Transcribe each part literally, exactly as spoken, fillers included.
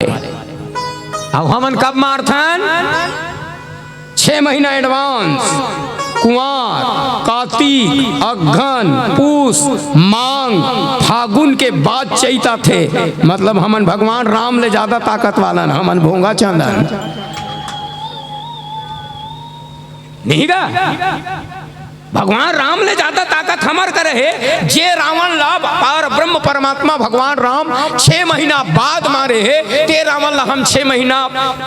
अब हमन कब मारथन? छह महीना एडवांस। कुंवार, कातिक, अगहन, पूस, मांग, फागुन के बाद चैत आथे। मतलब हमन भगवान राम ले ज्यादा ताकत वाला न, हमन भोंगा चांदन। नहीं गा? भगवान राम ले ज्यादा ताकत हमर करे हे। जे रावण ला पार ब्रह्म परमात्मा भगवान राम छह महीना बाद मारे हे, ते रावण ला हम छह महीना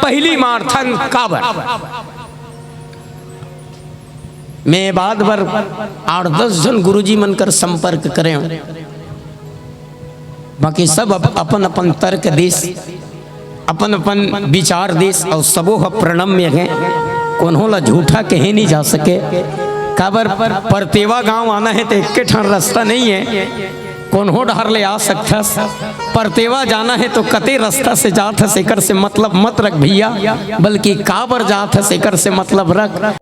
पहिली मारथन। काबर? मैं बात बर आठ दस झन गुरुजी मन कर संपर्क करे हंव। बाकी सब अप-, अपन अपन तर्क दिस, अपन अपन विचार दिस, अउ सबो ह प्रणम्य हे। कोनो ला झूठा कहे नहीं जा सके। काबर, परतेवा गांव आना हे त एक्के ठन रस्ता नहीं हे, कोनो डहर ले आ सकथस। परतेवा जाना हे तो कते रस्ता से जात हस एकर से मतलब मत रख भैया, बल्कि काबर जात हस एकर से मतलब रख।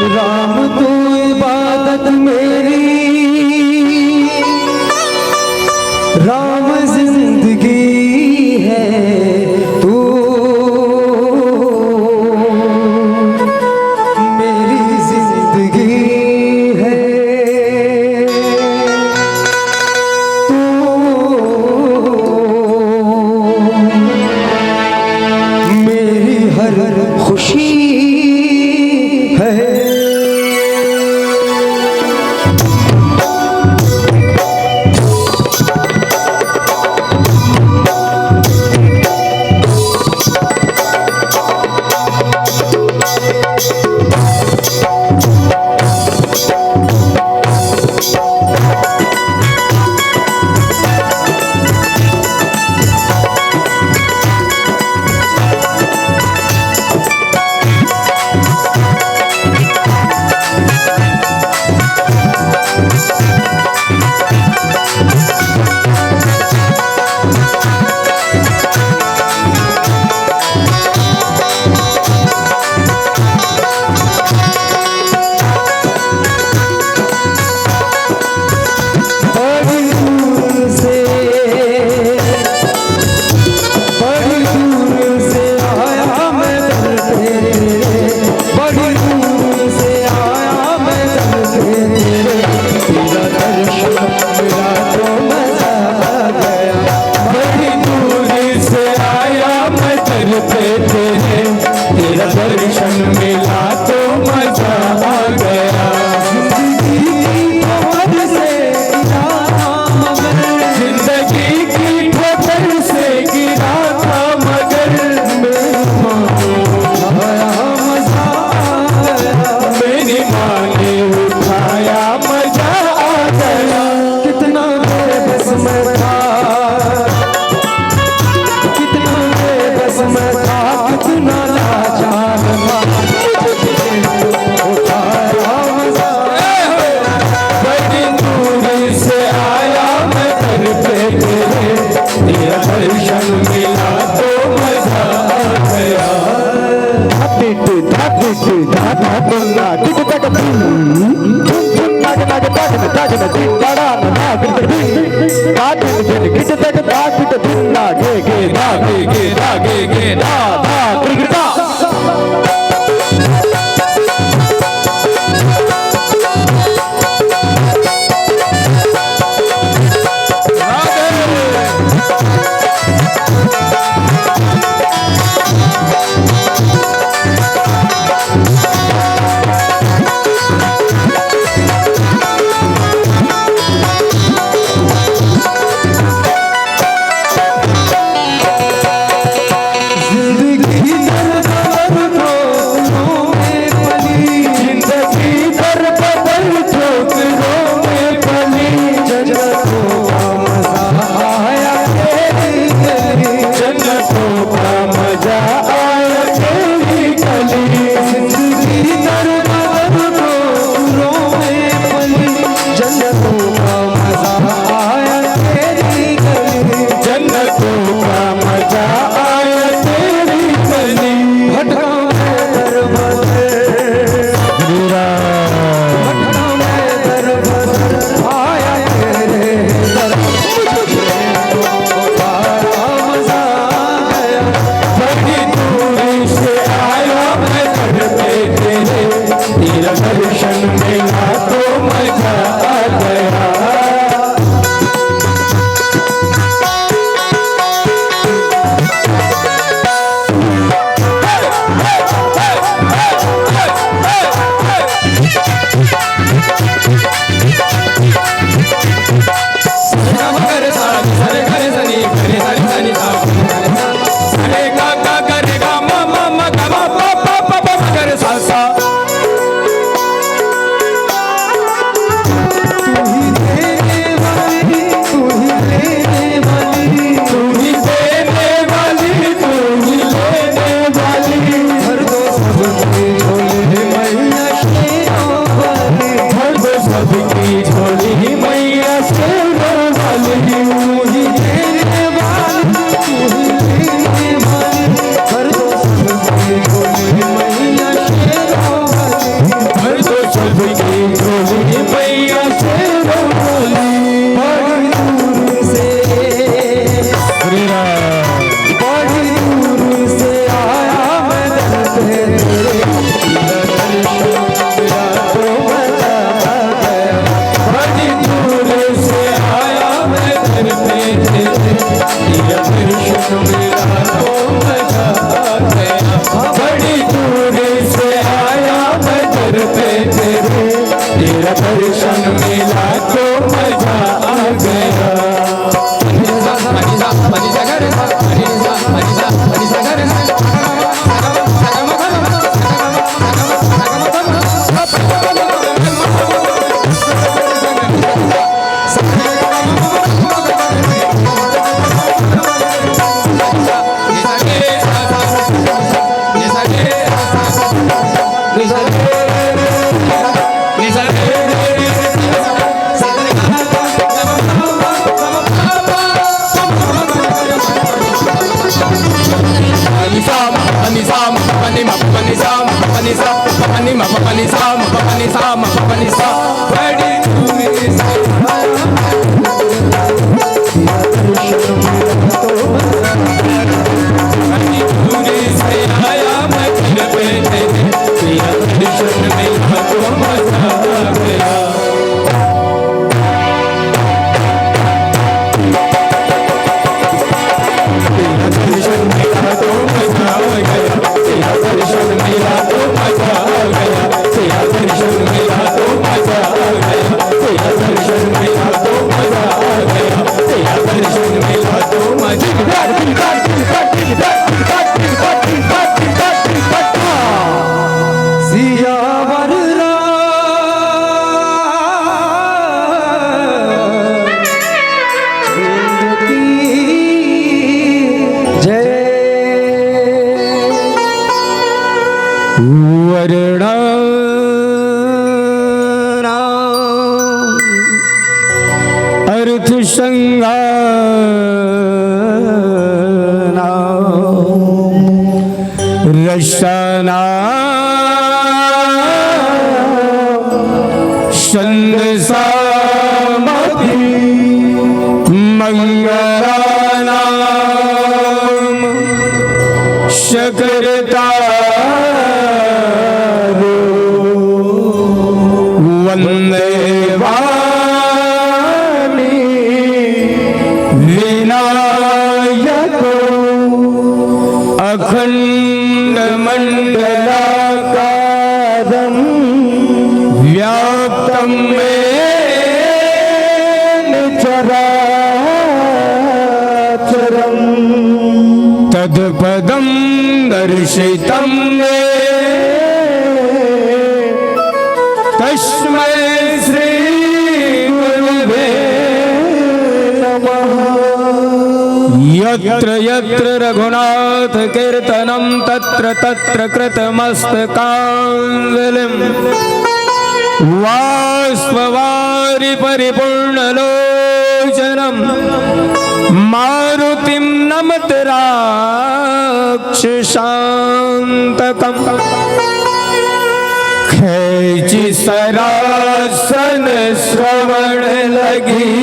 राम तू इबादत मेरी, राम जिंदगी है तू, मेरी जिंदगी है तू, मेरी हर खुशी है। बड़ी दूर से, बड़ी दूर से आया मैं दर पे तेरे, बड़ी दूर से आया मैं दर पे तेरे, तेरा दर्शन मिला तो मजा आ गया। बड़ी दूर से आया मैं दर पे तेरे, तेरा दर्शन मिला तो मजा आ गया। जिंदगी की ठोकर से गिरा था मगर, जिंदगी की ठोकर से गिरा था मगर, मेरी माँ ने उठाया मजा आ गया। मेरी माँ ने उठाया मजा आ गया। कितना बेबस मैं था, कितना बेबस मैं था, कितना लाचार था। बड़ी दूर से आया मैं दर पे तेरे, तेरा दर्शन मिला तो मजा आ गया। धा टिट, धा टिट, धा धा टुन्ना, टिट टक धुन, धुन धुन नाग नाग ताग न ताग न टिट टाड़ा न नाग न टिट। धा टिट टिट, टिट टक धा टिट धुन नाग गे गे धा गे गे धा गे गे धा धा टिट टिट धा। जिंदगी दर दर को मिला तो मजा आ गया। बड़ी दूर से आया मैं दर पे तेरे, तेरा दर्शन मिला तो मजा आ गया। यत्र यत्र रघुनाथ कीर्तनं तत्र तत्र कृतमस्तकांजलिं। वाष्पवारि परिपूर्णलोचनं मारुतिं नमत राक्षसांतकम्। खेचि सरासन श्रवण लगी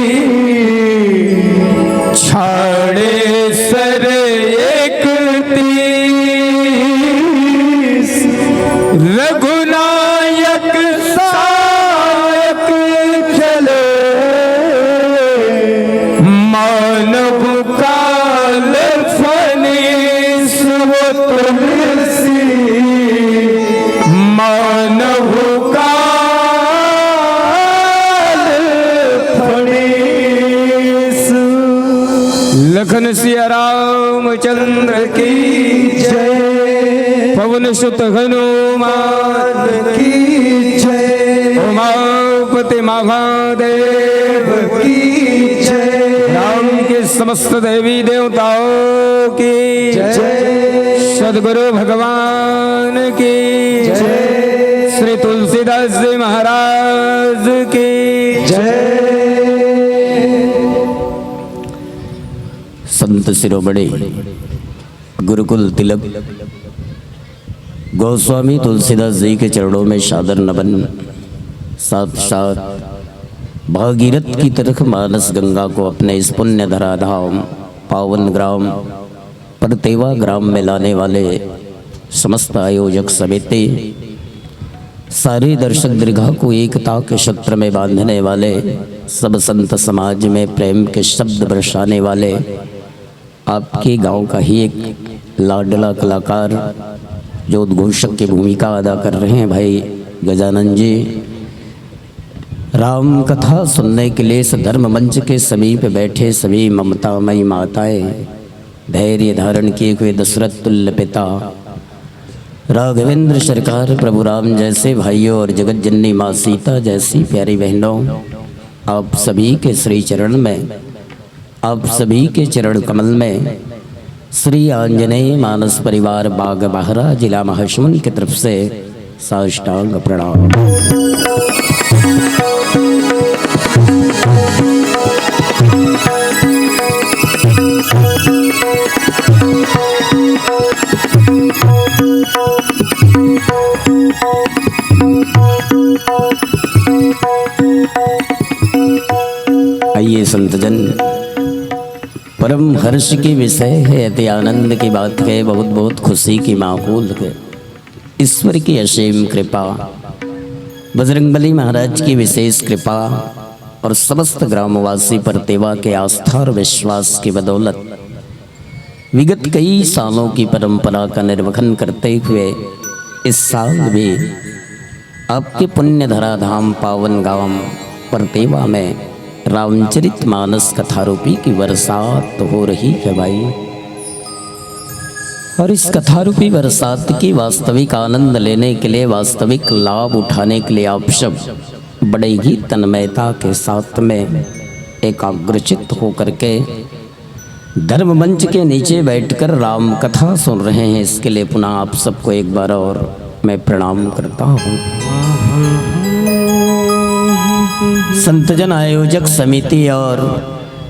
छाड़े सर एक तीस। रघुनायक सायक चले मानव काल फनीस। वो तुलसी मानव काल फणीस। लखन सिया रामचंद्र की जय। पवन सुत हनुमान की जय। उमापति महादेव की जय। राम के समस्त देवी देवताओं की जय। सदगुरु भगवान की जय। श्री तुलसीदास जी महाराज की जय। संत शिरोमणि गुरुकुल तिलक गोस्वामी तुलसीदास जी के चरणों में सादर नमन। साथ साथ भागीरथ की तरह मानस गंगा को अपने इस पुण्य धरा धाम पावन ग्राम परतेवा ग्राम में लाने वाले समस्त आयोजक समिति, सारे दर्शक दीर्घा को एकता के सूत्र में बांधने वाले, सब संत समाज में प्रेम के शब्द बरसाने वाले, आपके गांव का ही एक लाडला कलाकार जो उद्घोषक की भूमिका अदा कर रहे हैं भाई गजानन जी। राम कथा सुनने के लिए इस धर्म मंच के समीप बैठे सभी ममतामयी माताएं, धैर्य धारण किए हुए दशरथ तुल्य पिता, राघवेंद्र सरकार, प्रभु राम जैसे भाइयों और जगत जननी माँ सीता जैसी प्यारी बहनों, आप सभी के श्री चरण में, आप सभी के चरण कमल में श्री आंजनेय मानस परिवार बाग बहरा, जिला महासमुंद की तरफ से साष्टांग प्रणाम। आइए संतजन, परम हर्ष के विषय है, अति आनंद की बात है, बहुत बहुत खुशी की माहौल है। ईश्वर की असीम कृपा, बजरंगबली महाराज की विशेष कृपा और समस्त ग्रामवासी परतेवा के आस्था और विश्वास की बदौलत विगत कई सालों की परंपरा का निर्वहन करते हुए इस साल भी आपके पुण्य धरा धाम पावन गांव परतेवा में रामचरित मानस कथा रूपी की बरसात हो रही है भाई। और इस कथा रूपी बरसात की वास्तविक आनंद लेने के लिए, वास्तविक लाभ उठाने के लिए आप सब बड़े ही तन्मयता के साथ में एकाग्रचित्त होकर के धर्म मंच के नीचे बैठकर राम कथा सुन रहे हैं। इसके लिए पुनः आप सबको एक बार और मैं प्रणाम करता हूँ। संतजन आयोजक समिति और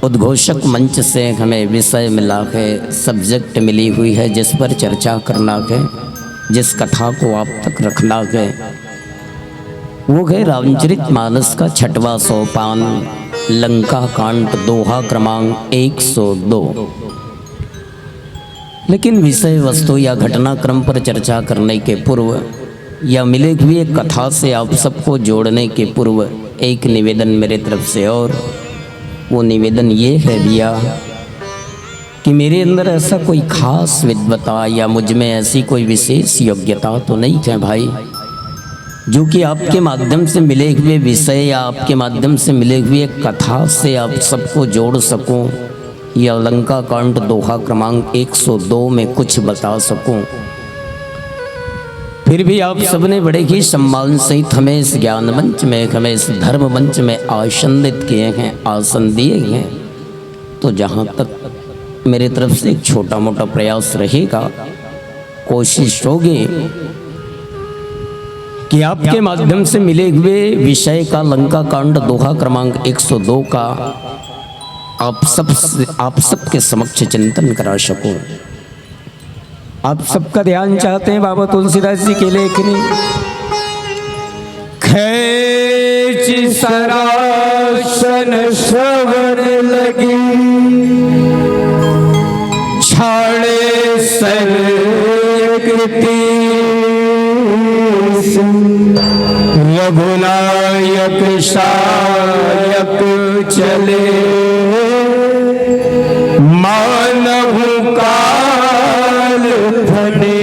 उद्घोषक मंच से हमें विषय मिला है, सब्जेक्ट मिली हुई है, जिस पर चर्चा करना है, जिस कथा को आप तक रखना है, वो है रामचरित मानस का छठवां सोपान, लंका कांड, दोहा क्रमांक एक सौ दो। लेकिन विषय वस्तु या घटनाक्रम पर चर्चा करने के पूर्व या मिले हुए कथा से आप सबको जोड़ने के पूर्व एक निवेदन मेरे तरफ से, और वो निवेदन ये है भैया कि मेरे अंदर ऐसा कोई खास विद्वता या मुझ में ऐसी कोई विशेष योग्यता तो नहीं है भाई, जो कि आपके माध्यम से मिले हुए विषय या आपके माध्यम से मिले हुए कथा से आप सबको जोड़ सकूं या लंका कांड दोहा क्रमांक एक सौ दो में कुछ बता सकूं। फिर भी आप सबने बड़े ही सम्मान सहित हमें इस ज्ञान मंच में, हमें इस धर्म मंच में आसन्नित किए हैं, आसन दिए हैं। तो जहाँ तक मेरे तरफ से एक छोटा मोटा प्रयास रहेगा, कोशिश होगी कि आपके माध्यम से मिले हुए विषय का, लंका कांड दोहा क्रमांक एक सौ दो का आप सब से, आप सबके समक्ष चिंतन करा सकूं। आप सबका ध्यान चाहते हैं बाबा तुलसीदास जी की लेखनी। खेच सरासन श्रवण लगी, छाड़े सर कृति। रघुनायक सायक चले, मानहु काल फने।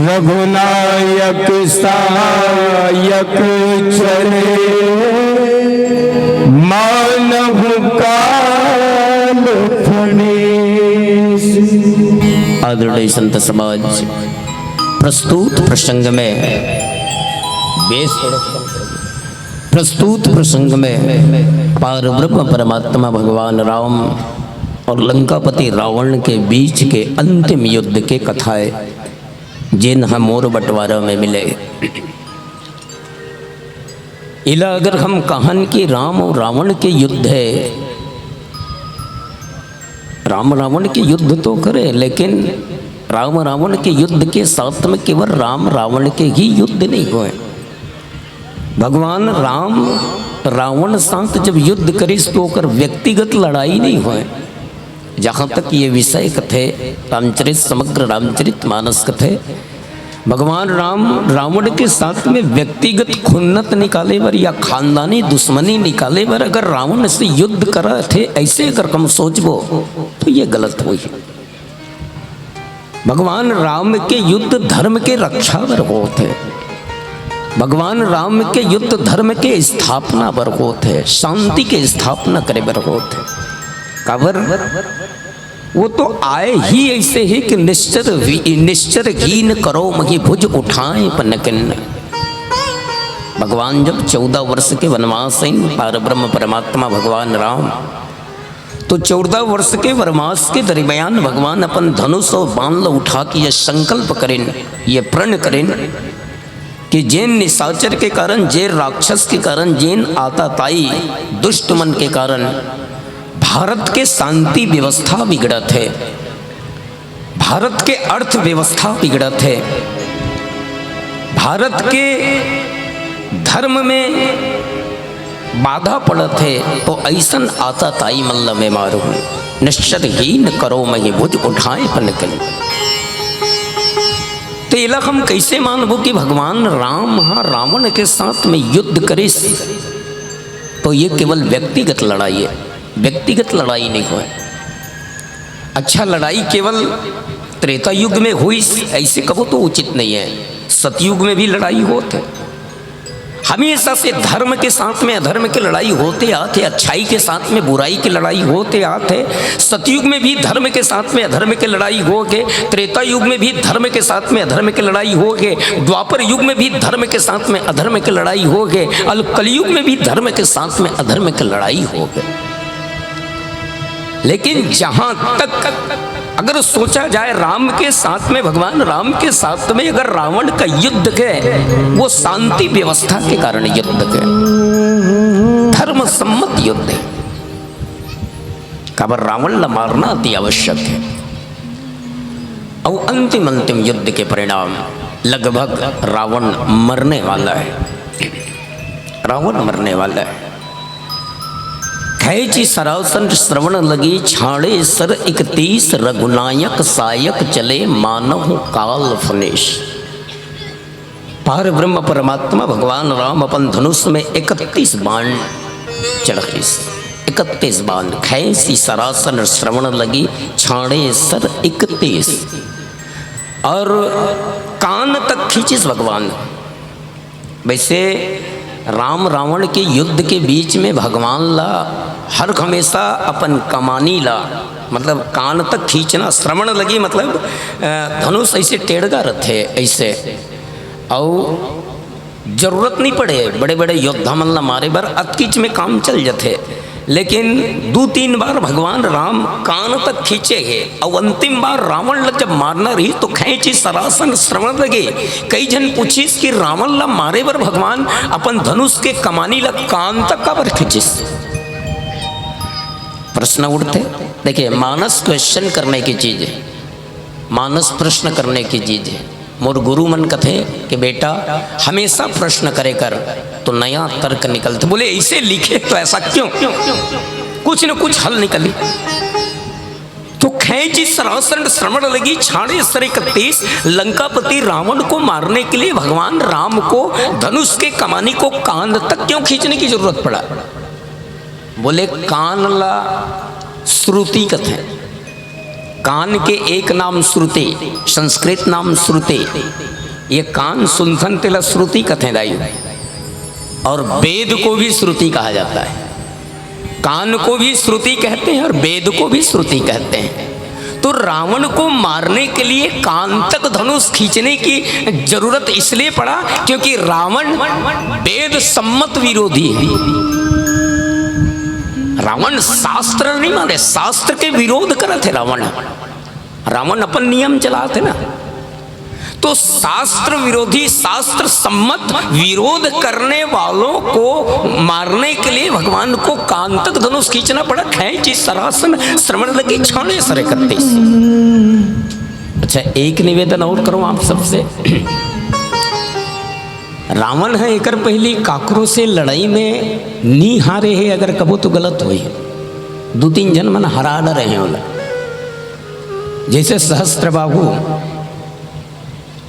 रघुनायक सायक चले, मानहु काल फने। आदरणीय संत समाज, प्रस्तुत प्रसंग में बेस प्रस्तुत प्रसंग में पार ब्रह्म परमात्मा भगवान राम और लंकापति रावण के बीच के अंतिम युद्ध के कथाएं, जिन हम मोर बंटवारा में मिले। इला अगर हम कहन कि राम और रावण के युद्ध है, राम रावण के युद्ध तो करे, लेकिन राम रावण के युद्ध के साथ में केवल राम रावण के ही युद्ध नहीं होय। भगवान राम रावण साथ जब युद्ध करिस तो ओकर व्यक्तिगत लड़ाई नहीं होय। जहाँ तक ये विषय कथे रामचरित, समग्र रामचरित मानस कथे, भगवान राम रावण के साथ में व्यक्तिगत खुन्नत निकाले बर या खानदानी दुश्मनी निकाले बर अगर रावण से युद्ध करत हे, ऐसे अगर हम सोचबो तो ये गलत होही। भगवान राम के युद्ध धर्म के रक्षा बर होत हे। भगवान राम के युद्ध धर्म के स्थापना बर होत हे, शांति के स्थापना करे बर होत हे। काबर? वो तो आए ही ऐसे हे कि निश्चर वी-, निश्चर हीन करो मही भुज उठाए पन किन्न। भगवान जब चौदह वर्ष के वनवास हैं, पार ब्रह्म परमात्मा भगवान राम, तो चौदह वर्ष के वनवास के दरमियान भगवान अपन धनुष और बाण ल उठा के ये संकल्प करेन, ये प्रण करेन कि जेन निशाचर के कारण, जे राक्षस के कारण, जेन आताताई दुष्ट मन के कारण भारत के शांति व्यवस्था बिगड़त हे, भारत के अर्थव्यवस्था बिगड़त हे, भारत के धर्म में बाधा पड़त हे, तो अइसन आताताई मन ल मैं मारूं। निश्चर हीन करो मही भुज उठाए पन किन्न। तो एला हम कैसे मानबो कि भगवान राम ह रावण के साथ में युद्ध करिस? तो ये केवल व्यक्तिगत लड़ाई हे, व्यक्तिगत लड़ाई नहीं होय। अच्छा, लड़ाई केवल त्रेता युग में होइस, ऐसे कबो तो उचित नहीं हे। सतयुग में भी लड़ाई होत हे, हमेशा से धर्म के साथ में अधर्म के लड़ाई होते आत हे, अच्छाई के साथ में बुराई के लड़ाई होते आत हे। सतयुग में भी धर्म के साथ में अधर्म के लड़ाई हो गे, त्रेता युग में भी धर्म के साथ में अधर्म के लड़ाई हो गे, द्वापर युग में भी धर्म के साथ में अधर्म के लड़ाई हो गे, अउ कलयुग में भी धर्म के साथ में अधर्म के लड़ाई हो गे। लेकिन जहां तक अगर सोचा जाए, राम के साथ में, भगवान राम के साथ में अगर रावण का युद्ध हे, वो शांति व्यवस्था के कारण युद्ध हे, धर्म सम्मत युद्ध हे। काबर रावण ला मारना अति आवश्यक हे। अउ अंतिम, अंतिम युद्ध के परिणाम, लगभग रावण मरने वाला हे, रावण मरने वाला हे। खैंची सरासन श्रवण लगी, छाड़े सर इकतीस, रघुनायक सायक चले, मानहु काल फुनेश। पार ब्रह्म परमात्मा भगवान राम अपन धनुष में इकतीस बाण चढ़ाइस। इकतीस बाण, खैंची सरासन श्रवण लगी, छाड़े सर इकतीस, अउ कान तक खींचिस भगवान। वैसे राम रावण के युद्ध के बीच में भगवान ला हर हमेशा अपन कमानी ला, मतलब कान तक खींचना, श्रवण लगी, मतलब, अ, धनुष ऐसे टेड़गा रथे, ऐसे, अउ जरूरत नहीं पड़े बड़े-बड़े योद्धा मन ला मारे बर, अतकीच में काम चल जथे। लेकिन दू तीन बार भगवान राम कान तक खींचे हे, अउ अंतिम बार रावण ला जब मारना रही तो खैंची सरासन श्रवण लगे। कई झन पूछिस कि रावण ला मारे बर भगवान अपन धनुष के कमानी ला कान तक काबर खींचिस? प्रश्न उठथे। देखिए, मानस क्वेश्चन करने की चीज हे, मानस प्रश्न करने की चीज हे। मोर गुरु मन कथे कि बेटा, हमेशा प्रश्न करे कर, तो नया तर्क निकलथे। बोले, ऐसे लिखे तो ऐसा क्यों? कुछ न कुछ हल निकली। तो खैंची सरासन श्रवण लगी, छाड़े सर इकतीस, लंकापति रावण को मारने के लिए भगवान राम को धनुष के कमानी को कान तक क्यों खींचने की जरूरत पड़ा? बोले, कान ला श्रुति कथे। कान के एक नाम श्रुति, संस्कृत नाम श्रुति। ये कान सुनथन तेला श्रुति कथे दाई। और वेद को भी श्रुति कहा जाता है। कान को भी श्रुति कहते हैं और वेद को भी श्रुति कहते हैं। तो रावण को मारने के लिए कान तक धनुष खींचने की जरूरत इसलिए पड़ा क्योंकि रावण वेद सम्मत विरोधी हे। रावण शास्त्र नहीं माने, शास्त्र के विरोध करत हे रावण। रावण अपन नियम चलात हे ना, तो शास्त्र विरोधी, शास्त्र सम्मत विरोध करने वालों को मारने के लिए भगवान को कान तक धनुष खींचना पड़ा। खैंची सरासन श्रवण लगी, छाड़े सर इकतीस। अच्छा, एक निवेदन और करूं आप सबसे। रावण हे एकर पहली काकरो से लड़ाई में नी हारे हे, अगर कबो तो गलत होही। दू तीन झन मन हरा डरे हे ओला। जैसे सहस्त्रबाहु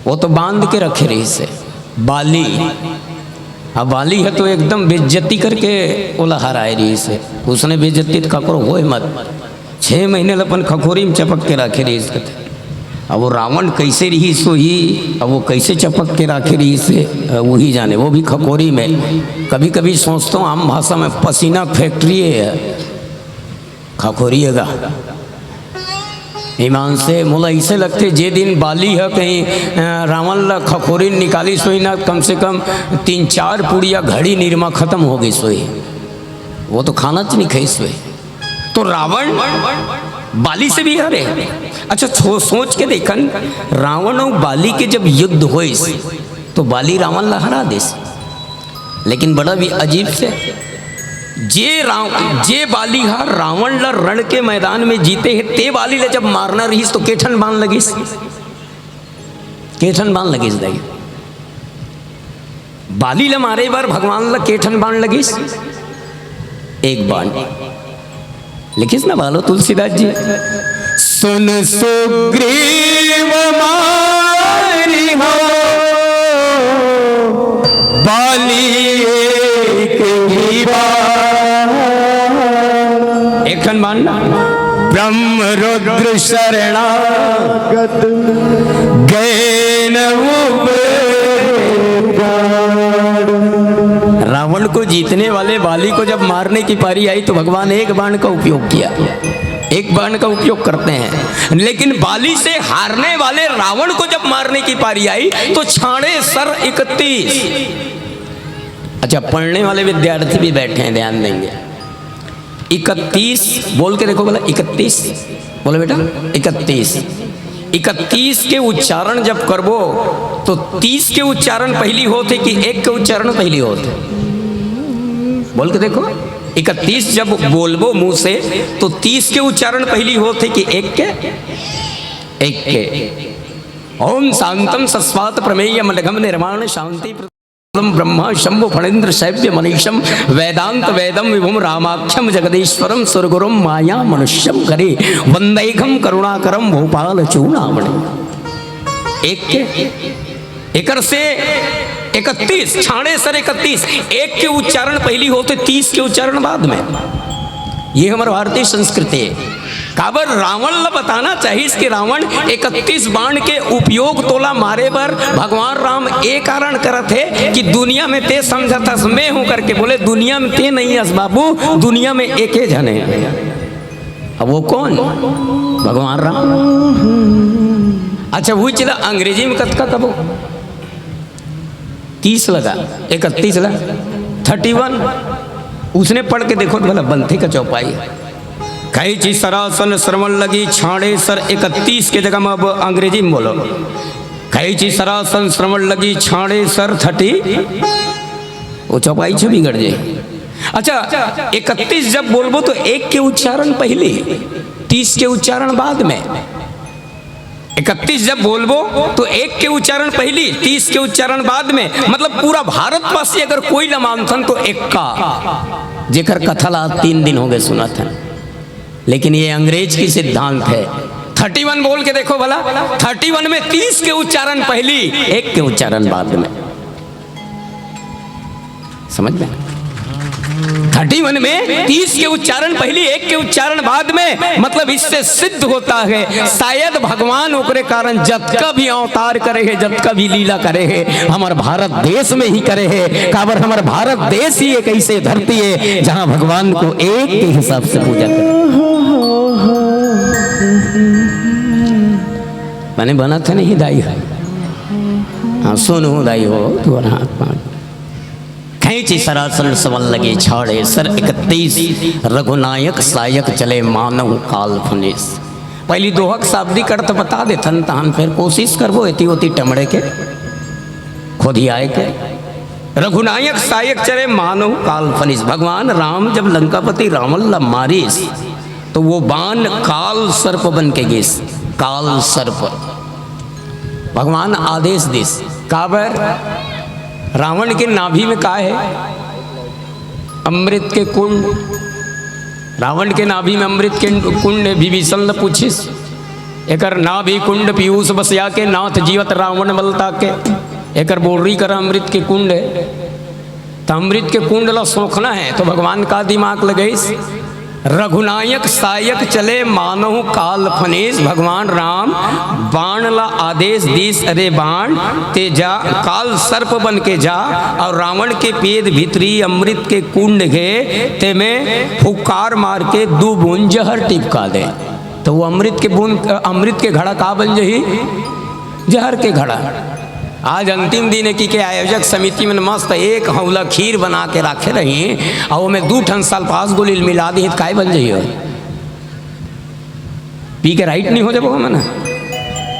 वो तो बांध के रखे रहिस हे बाली। अब बाली ह तो एकदम बेइज्जती करके ओला हराए रहिस हे। उसने बेइज्जती तो ककरो होए मत। छह महीने ल अपन खखोरी में चपक के राखे रहिस कथे। अब वो रावण कैसे रहिस होही, अब वो कैसे चपक के राखे रहिस हे, वही जाने। वो भी खखोरी में। कभी कभी सोचता हूँ, आम भाषा में पसीना फैक्ट्री है, खखोरी है गा। ईमान से मोला ऐसे लगथे, जे दिन बाली ह कहीं, अ, रावण ला खखोरी निकालिस होही ना, कम से कम तीन चार पुड़िया घड़ी निरमा खत्म हो गइस होही। वो तो खाना च नहीं खाइस होही। तो रावण बाली से भी हारे। अच्छा, छो-, सोच के देखन, रावण अउ बाली के जब युद्ध होइस, तो बाली रावण ला हरा देस। लेकिन बड़ा भी अजीब से, जे राव-, जे बाली ह रावण ल रण के मैदान में जीते हे, ते बाली ल जब मारना रहिस तो के ठन बाण लगिस? के ठन बाण लगिस दाई? बाली ल मारे बर भगवान ल के ठन बाण लगिस? एक बाण। लिखिस ना बालो तुलसीदास जी, सुन सुग्रीव मारि हो बाली एक ही बार। एक ठन बाण ना, ब्रह्म रुद्र शरणागत गए न उबे प्राण। रावण को जीतने वाले बाली को जब मारने की पारी आई तो भगवान एक बाण का उपयोग किया, एक बाण का उपयोग करते हैं। लेकिन बाली से हारने वाले रावण को जब मारने की पारी आई तो छाड़े सर इकतीस। अच्छा, पढ़ने वाले विद्यार्थी भी बैठे हैं, ध्यान देंगे। इकतीस बोल के देखो, बोला इकतीस, बोलो बेटा, इकतीस। इकतीस के उच्चारण जब करबो तो तीस के उच्चारण पहली होत हे कि एक के उच्चारण पहली होत हे? बोल के देखो, इकतीस जब बोलबो मुंह से तो तीस के उच्चारण पहली होत हे कि एक के? एक के। ओम शांतम सस्वात प्रमेय मलघम निर्माण शांति ब्रह्मा शंभु फणींद्र शैव्य मनीषम वेदांत वेदम विभुम रामाख्यम जगदीश्वरम सुरगुरुम माया मनुष्यम करे वंदेघम करुणाकरम भूपाल चूड़ामणि। एक के, एकर से इकतीस, छाड़े सर इकतीस, एक के उच्चारण पहली होत हे, तीस के उच्चारण बाद में। ये हमर भारतीय संस्कृति हे। काबर रावण ल बताना चाहिस कि रावण इकतीस बाण के उपयोग तोला मारे बर भगवान राम ए कारण करत हे कि दुनिया में ते समझत हस मैं हूं करके, बोले दुनिया में ते नहीं हस बाबू, दुनिया में एके झन हे। अब वो कौन? भगवान राम। अच्छा, वो चला अंग्रेजी में कतका कबो? तीस लगा, इकतीस लगा, थर्टी वन। उसने पढ़ के देखो तो भला बनथे का चौपाई। कैंची सरासन श्रवण लगी छाड़े सर इकतीस के जगह में अब अंग्रेजी में बोलो। कैंची सरासन श्रवण लगी छाड़े सर थर्टी, वो चौपाई छो बिगड़ जाए। अच्छा, इकतीस जब बोलबो तो एक के उच्चारण पहले, तीस के उच्चारण बाद में। इकतीस जब बोलबो तो एक के उच्चारण पहली, तीस के उच्चारण बाद में। मतलब पूरा भारतवासी अगर कोई ल मानथन तो एक्का, जेकर कथा ला तीन दिन हो गए सुनत हन, लेकिन ये अंग्रेज की सिद्धांत है। थर्टी वन बोल के देखो भला, थर्टी वन में तीस के उच्चारण पहली, एक के उच्चारण बाद में। समझ में? थर्टी वन में तीस के उच्चारण पहली, एक के उच्चारण बाद में, मतलब इससे सिद्ध होता है शायद भगवान ओकरे कारण जतका भी अवतार करे हे, जतका भी लीला करे हे, हमर भारत देश में ही करे हे। काबर हमर भारत देश ही एक ऐसे धरती हे जहां भगवान को एक के हिसाब से पूजा करे। माने बनत नहीं दाई हो। हाँ, सुन हो दाई हो, तू हाथ पांच। खींची सरासन सवन लगे छाड़े, सर इकतीस, रघुनायक सायक चले मानव काल फनीस। पहली दोहक शाब्दिक अर्थ बता देथन, तहन फिर कोशिश करबो एती ओती टमड़े के, खोदियाए के। रघुनायक सायक चले मानव काल फनीस। भगवान राम जब लंकापति रावण ला मारिस, तो वो बाण काल सर्प बन के गिस। काल सर्प। भगवान आदेश दिस। काबर? रावण के नाभि में का हे? अमृत के कुंड। रावण के नाभि में अमृत के कुंड हे। विभीषण ल पूछिस, एकर नाभि कुंड पीयूष बसिया के, नाथ जीवत रावण बल ताके। एकर बोर्री कर अमृत के कुंड हे। त अमृत के कुंड ला सोखना हे, त भगवान का दिमाग लगइस? रघुनायक सायक चले मानहु काल फनेस। भगवान राम बाण ला आदेश दीस, अरे बाण ते जा, काल सर्प बन के जा, अउ रावण के पेट भीतरी अमृत के कुंड हे, तेमे फुक्कार मार के दू बूंद जहर टिपका दे। त वो अमृत के बूंद, अमृत के घड़ा का बन जही? जहर के घड़ा। आज अंतिम दिन हे कहिके आयोजक समिति मन मस्त एक हौला खीर बना के राखे रही, अउ ओमे दू ठन सल्फास गोली मिला दिही, त काय बन जही हो? पी के राइट नहीं हो जाबो हमन?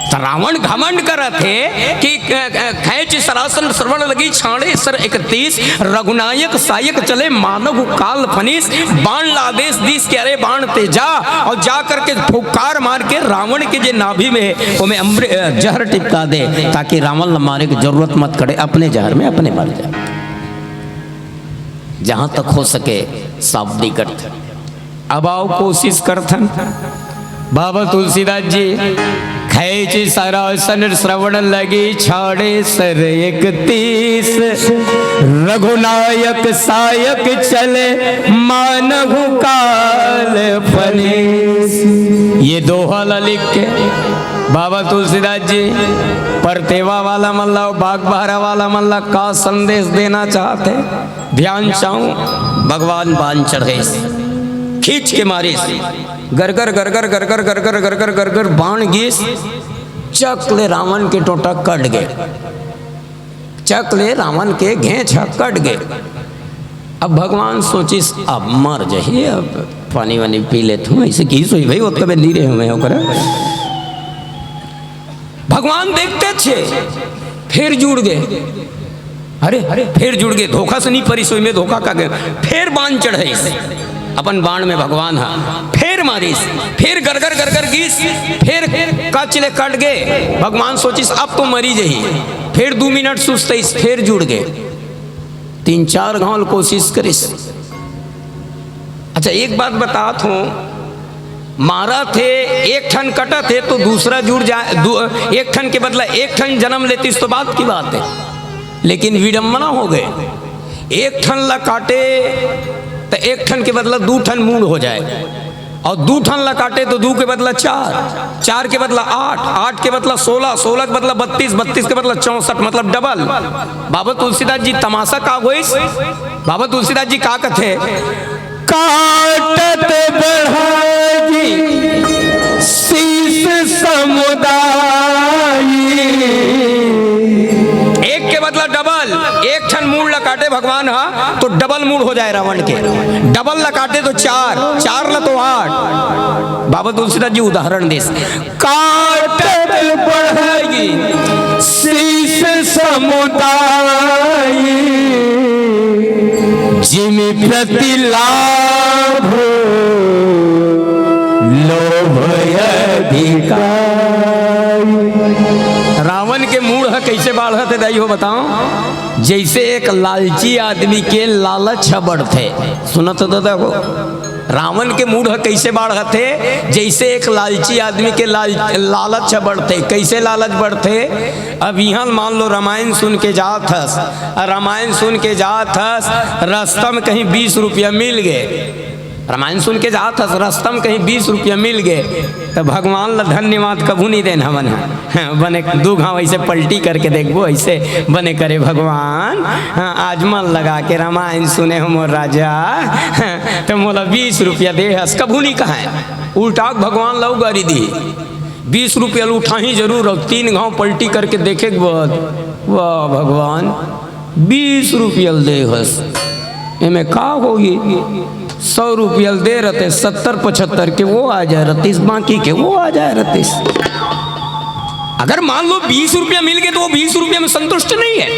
त रावण घमंड करत हे कि, अ, अ, खैंच सरासन श्रवण लगी छाड़े सर इकतीस, रघुनायक सायक चले मानहु काल फनीस, बाण ला आदेश दीस कि अरे बाण ते जा, अउ जा करके फुक्कार मार के रावण के जे नाभि में हे, ओमे अमृ-, अ, जहर टिपका दे, ताकि रावण ला मारे के जरूरत मत पड़े, अपने जहर में अपने मर जाए। जहां तक हो सके सावधानी करथन। अब अउ कोशिश करथन। बाबा तुलसीदास जी, खैंच सरासन श्रवण लगी छाड़े सर इकतीस, रघुनायक सायक चले मानहु काल फनीस। ये दोहा ला लिख के बाबा तुलसीदास जी परतेवा वाला मन ला, बागबाहरा वाला मन ला का संदेश देना चाहत हे? ध्यान चाहूं, भगवान बाण चढ़ेस, खींच के मारिस, गरगर गरगर गरगर गरगर गरगर गरगर बाण गीस, चक ले रावण के टोंटा कट गे, चक ले रावण के घेंच ह कट गे। अब भगवान सोचिस, अब मर जही, अब पानी वानी पी लेत हूं, अइसे की सोई भाई, ओतका बेर नी रहे हूं मैं ओकरा। भगवान देखते छे, फेर जुड़ गे। अरे, अरे, फेर जुड़ गे, धोखा से नी परिस, ओइमे धोखा का गे। फेर बाण चढ़ाइस, अपन बाण में भगवान हा, फेर मारिस, फेर गरगर गरगर गीस, फेर कच ले कट गे। भगवान सोचिस, अब तो मरी जही। फेर दू मिनट सुस्तइस, फेर जुड़ गे। तीन चार घांव ल कोशिश करिस। अच्छा, एक बात बतात हूं, मारत हे, एक ठन कटत हे तो दूसरा जुड़ जाए, दू, एक ठन के बदला एक ठन जन्म लेतिस तो बात की बात हे, लेकिन विडंबना हो गे। एक ठन ला काटे त एक ठन के बदला दू ठन मूड़ हो जाए, अउ दू ठन ला काटे तो दू के बदला चार, चार के बदला आठ, आठ के बदला सोलह, सोलह के बदला बत्तीस, बत्तीस के बदला चौसठ, मतलब डबल। बाबा तुलसीदास जी तमाशा का होइस? बाबा तुलसीदास जी का कथे? काटत बढ़ाई शीश समुदाई। एक के बदला डबल, एक ठन मूड़ ला काटे भगवान हा, तो डबल मूड़ हो जाए रावण के। डबल ला काटे तो चार, चार ला तो आठ। बाबा तुलसीदास जी उदाहरण देस, काटत बढ़ाई शीश समुदाई, जिमि प्रति लाभ लोभ अधिकार। रावण के मूड़ ह कइसे बाढ़त हे दाई हो, बताओ? जइसे एक लालची आदमी के लालच ह बढ़थे। सुनत हो दादा हो? रावण के मूड़ ह कइसे बाढ़त हे? जइसे एक लालची आदमी के लाल-, लालच ह बढ़थे। कइसे लालच बढ़थे? अब इहां मान लो रामायण सुन के जात हस, अउ रामायण सुन के जात हस, रस्ता में कहीं बीस रुपया मिल गे, रामायण सुन के जात हस, रस्ता में कहीं बीस रुपया मिल गे, त भगवान ला धन्यवाद कभू नहीं देन हमन ह। बने दू घांव अइसे पलटी करके देखबो, अइसे बने करे भगवान, हाँ, आज मन लगा के रामायण सुने हो मोर राजा, त मोला बीस रुपया दे हस, कभू नहीं कहय। उल्टा भगवान ला गारी दी, बीस रुपया ल उठाही जरूर, अउ तीन घांव पलटी करके देखे के बाद, वाह भगवान, बीस रुपया ल दे हस, एमे का होही? सौ रुपया ल दे रहते, सत्तर पचहत्तर के वो आ जाए रहतीस, बाकी के वो आ जाए रहतीस। अगर मान लो बीस रुपया मिल गए तो वो बीस रुपया में संतुष्ट नहीं है।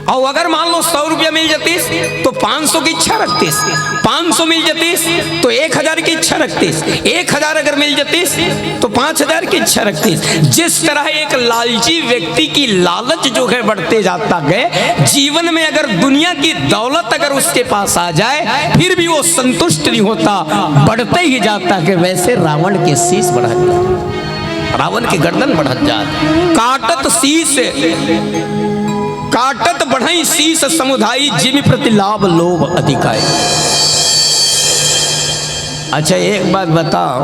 अउ अगर मान लो सौ रुपया मिल जातीस तो पाँच सौ की इच्छा रखतीस, पाँच सौ मिल जातीस तो एक हजार की इच्छा रखतीस, एक हजार अगर मिल जातीस तो पाँच हजार की इच्छा रखतीस। जिस तरह एक लालची व्यक्ति की लालच जो है बढ़ते जाता है, जीवन में अगर दुनिया की दौलत अगर उसके पास आ जाए फिर भी वो संतुष्ट नहीं होता, बढ़ते ही जाता है, वैसे रावण के शीश बढ़ा दिया। रावण के गर्दन बढ़त जात। काटत शीश, काटत बढ़ई शीश समुदायी, जिमि प्रति लाभ लोभ अधिकाय। अच्छा, एक बात बताओ,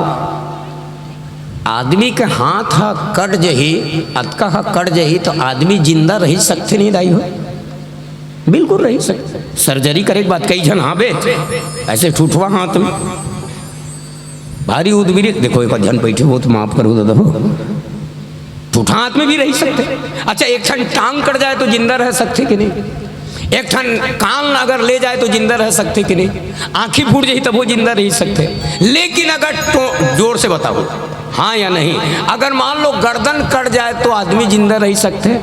आदमी के हाथ ह कट जही, अतका ह कट जही, तो आदमी जिंदा रही सकथे नहीं दाई हो? बिल्कुल रही सकथे। सर्जरी करे के बाद कई झन, हाँ बे, ऐसे ठुठवा हाथ में भारी उद्बिरी, देखो, एक झन बैठे हो तो माफ करो दादा हो, ठुठा हाथ में भी रही सकथे। अच्छा, एक ठन टांग कट जाए तो जिंदा रह सकथे कि नहीं? एक ठन कान अगर ले जाए तो जिंदा रह सकथे कि नहीं? आंखी फूट जाही तब वो जिंदा रही सकथे। लेकिन अगर तो, जोर से बताओ, हाँ या नहीं, अगर मान लो गर्दन कट जाए तो आदमी जिंदा रही सकथे?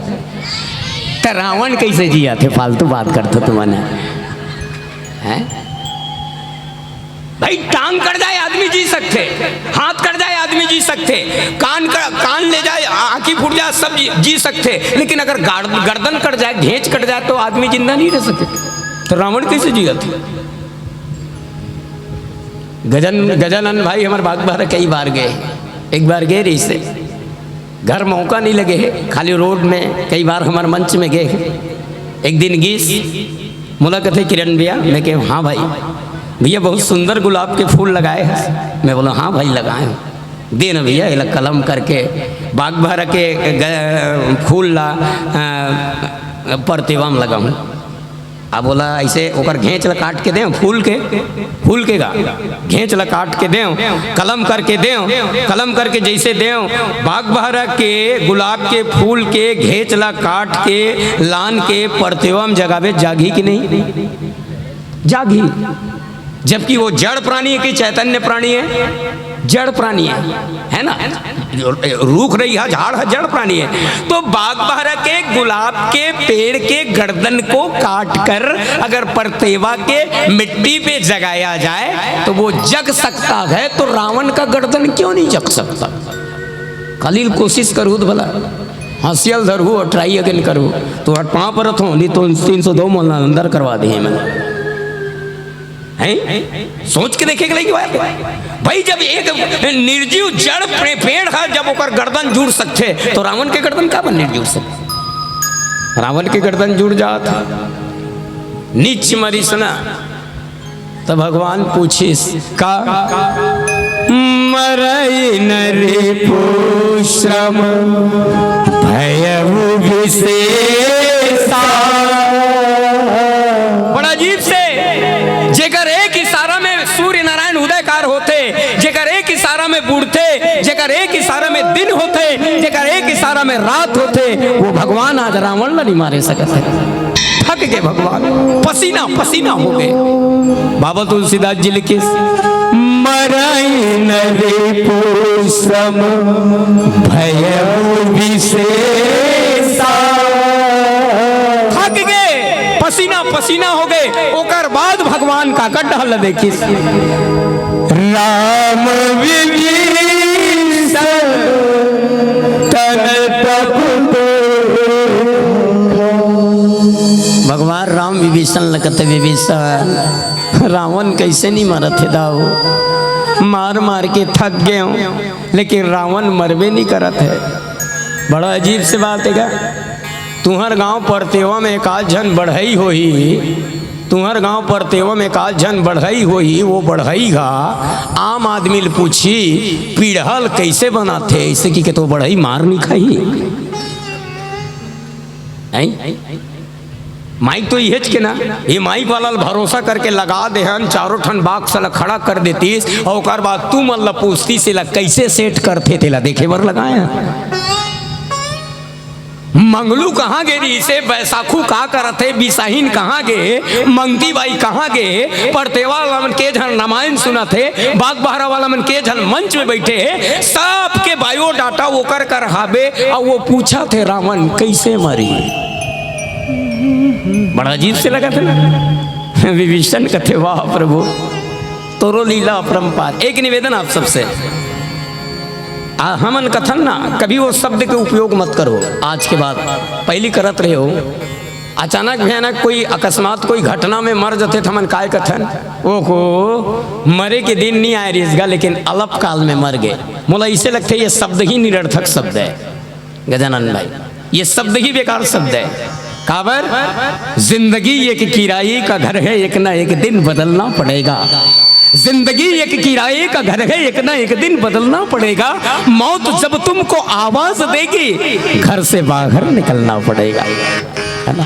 तो रावण कैसे जिया थे? फालतू बात करते तुमने, हैं? भाई, टांग कट जाए आदमी जी सकथे, हाथ कट जाए आदमी जी सकथे, कान क-, कान ले जाए, आंखी फूट जाए, सब जी, जी सकथे, लेकिन अगर गाड़-, गर्दन कट जाए, घेंच कट जाए तो आदमी जिंदा नहीं रह सके। तो रावण कैसे जिया थे? गजन-, गजानन भाई हमर बागबाहरा कई बार गए, एक बार गए रहिसे, घर मौका नहीं लगे हे, खाली रोड में कई बार हमर मंच में गए हे। एक दिन गीस मोला कथे, "किरण भैया।" मैं कहे, "हाँ भाई।" "भैया, बहुत सुंदर गुलाब के फूल लगाए हैं।" मैं बोला, "हाँ भाई, लगाए हैं।" "दे ना भैया, एला कलम करके बागबाहरा के ग-, फूल ला, अ, परतेवा में लगाऊं।" अब बोला, "ऐसे ओकर घेंच ला काट के दे, फूल के, फूल के गा, घेंच ला काट के दे, कलम करके दे, कलम करके जैसे दे, बागबाहरा के गुलाब के फूल के घेंच ला काट के लान के परतेवा में जगाबे, जागही कि नहीं?" जागही। जबकि वो जड़ प्राणी है कि चैतन्य प्राणी है? जड़ प्राणी है, है ना? रूख रही है, झाड़ है, जड़ प्राणी है। तो बागबाहरा के गुलाब के पेड़ के गर्दन को काट कर अगर परतेवा के मिट्टी पे जगाया जाए तो वो जग सकता है, तो रावण का गर्दन क्यों नहीं जग सकता? खाली कोशिश करू तो भला, हंसिया ल धरू और try again करू, तो हट पांव परत हो, नहीं तो तीन सौ दो मोला अंदर करवा दे मैंने। हैं? सोच के देखे के लगी बात है। भाई, जब एक निर्जीव जड़ पे-, पेड़ है, जब ओकर गर्दन जुड़ सकथे, तो रावण के गर्दन काबर नहीं जुड़ सकथे? रावण के गर्दन जुड़ जात हे। नीच मरिस ना, तो भगवान पूछिस का? मरई न रिपु श्रम भयउ विशेषा। बड़ा अजीब से, जेकर एक इशारा में सूर्य नारायण उदयकार होथे, जेकर एक इशारा में बूड़थे, जेकर एक इशारा में दिन होथे, जेकर एक इशारा में रात होथे, वो भगवान आज रावण ला नहीं मारे सकत हे। थक गए भगवान, पसीना पसीना हो गए। बाबा तुलसीदास जी लिखिस, मरई न रिपु श्रम भयउ विशेषा। थक गए, पसीना पसीना हो गए। ओकर बाद भगवान काकर डहर ल देखिस, राम विभीषण तन तप। भगवान राम विभीषण ल कथे, विभीषण, रावण कैसे नहीं मरत हे दाऊ? मार मार के थक गए हो, लेकिन रावण मरबे नहीं करत हे। बड़ा अजीब से बात हे गा। तुहर गांव परतेवा में एक आध झन बढ़ई होही, तुहर गांव परतेवा में एक आध झन बढ़ई होही, वो बढ़ई हा आम आदमी ल पूछी, पीढ़ा ल कैसे बनाथे? ऐसे कि के तो बढ़ई मार नहीं खाही। हैं? माइक तो इहेच के ना, ये माइक वाला ल भरोसा करके लगा दे हन, चारों ठन बॉक्स ल खड़ा कर देतिस, और ओकर बाद तुमन ल पूछतिस, एला कैसे सेट करथे, तेला देखे बर लगाए हन। मंगलू कहाँ गे रहिसे, बैसाखू का करत हे, बिसाहिन कहाँ गे, मंगती बाई कहाँ गे, परतेवा वाला मन के झन रामायण सुनत हे, बागबाहरा वाला मन के झन मंच में बैठे हे, सबके बायोडाटा ओकर कर हाबे, अउ वो पूछत हे रावण कैसे मरी। बड़ा अजीब से लगत हे ना। विभीषण कथे, वाह प्रभु, तोरो लीला अपरंपार। एक निवेदन आप सबसे, आ, हमन कथन ना, कभी वो शब्द के उपयोग मत करो। आज के बाद, पहली करत रहे हो, अचानक भयानक कोई अकस्मात कोई घटना में मर जथे, त हमन काय कथन? ओहो, मरे के दिन नहीं आए रिहिस गा, लेकिन अल्पकाल में मर गए। मोला इसे लगथे ये शब्द ही निरर्थक शब्द है गजानन भाई, ये शब्द ही बेकार शब्द है। काबर? जिंदगी एक किराए का घर है, एक ना एक दिन बदलना पड़ेगा। जिंदगी एक किराए का घर है, एक ना एक दिन बदलना पड़ेगा। मौत जब तुमको आवाज देगी, घर से बाहर निकलना पड़ेगा, है ना?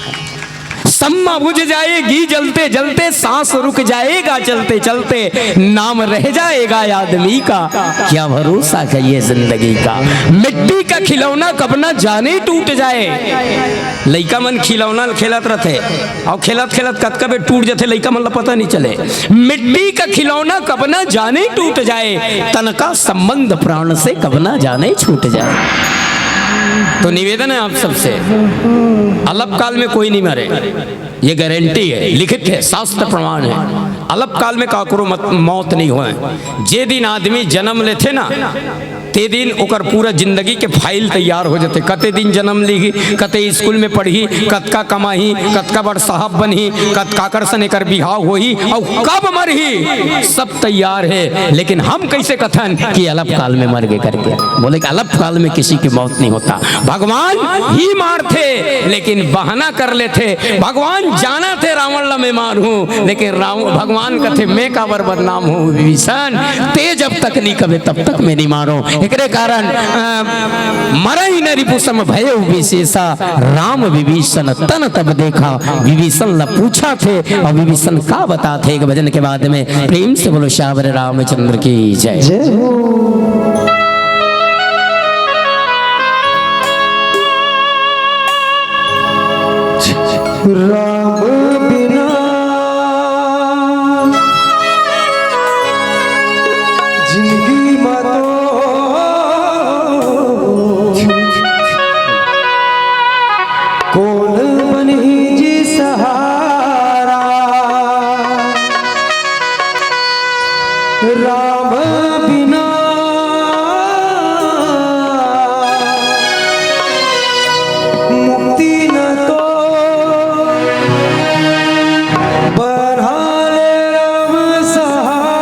शम्मा बुझ जाएगी जलते जलते, सांस रुक जाएगा चलते चलते, नाम रह जाएगा आदमी का, क्या भरोसा है ये जिंदगी का। मिट्टी का खिलौना कब ना जाने टूट जाए। लइका मन खिलौना ल खेलत रथे, अउ खेलत खेलत कतका बेर टूट जथे, लइका मन ल पता नहीं चले। मिट्टी का खिलौना कब ना जाने टूट जाए, तन का संबंध प्राण से कब ना जाने छूट जाए। तो निवेदन है आप सबसे, अलप काल में कोई नहीं मरे, ये गारंटी है, लिखित है, शास्त्र प्रमाण है। अलप काल में काकरो मत, मौत नहीं होए। जे दिन आदमी जन्म लेथे ना, ते दिन ओकर पूरा जिंदगी के फाइल तैयार हो जाथे। कते दिन जन्म लीही, कते स्कूल में पढ़ही, कतका कमाही, कतका बड़ साहब बनही, कत-, काकर सन एकर बिहाव होही, अउ कब मरही, सब तैयार है। लेकिन हम कैसे कथन कि अलप काल में मर गे करके? बोले कि अलप काल में किसी की मौत नहीं होता, भगवान ही मारथे, लेकिन बहाना कर लेथे। भगवान जानथे रावण ला मैं मारहूं, लेकिन राव-, भगवान कथे, "मैं काबर बदनाम हूं विभीषण, ते जब तक नहीं कबे तब तक मैं नहीं मारहूं।" एकरे कारण, अ, "मरहि न रिपु सम भयउ विशेषा, राम विभीषण तन तब देखा।" विभीषण ला पूछाथे अउ विभीषण का बताथे, एक भजन के बाद में। प्रेम से बोलो सियावर रामचंद्र की जय। जय हो। राम बिना जिंदगी मा तो कोन बनही जी सहारा। राम बिना मुक्ति न तो, बना ले राम सहारा।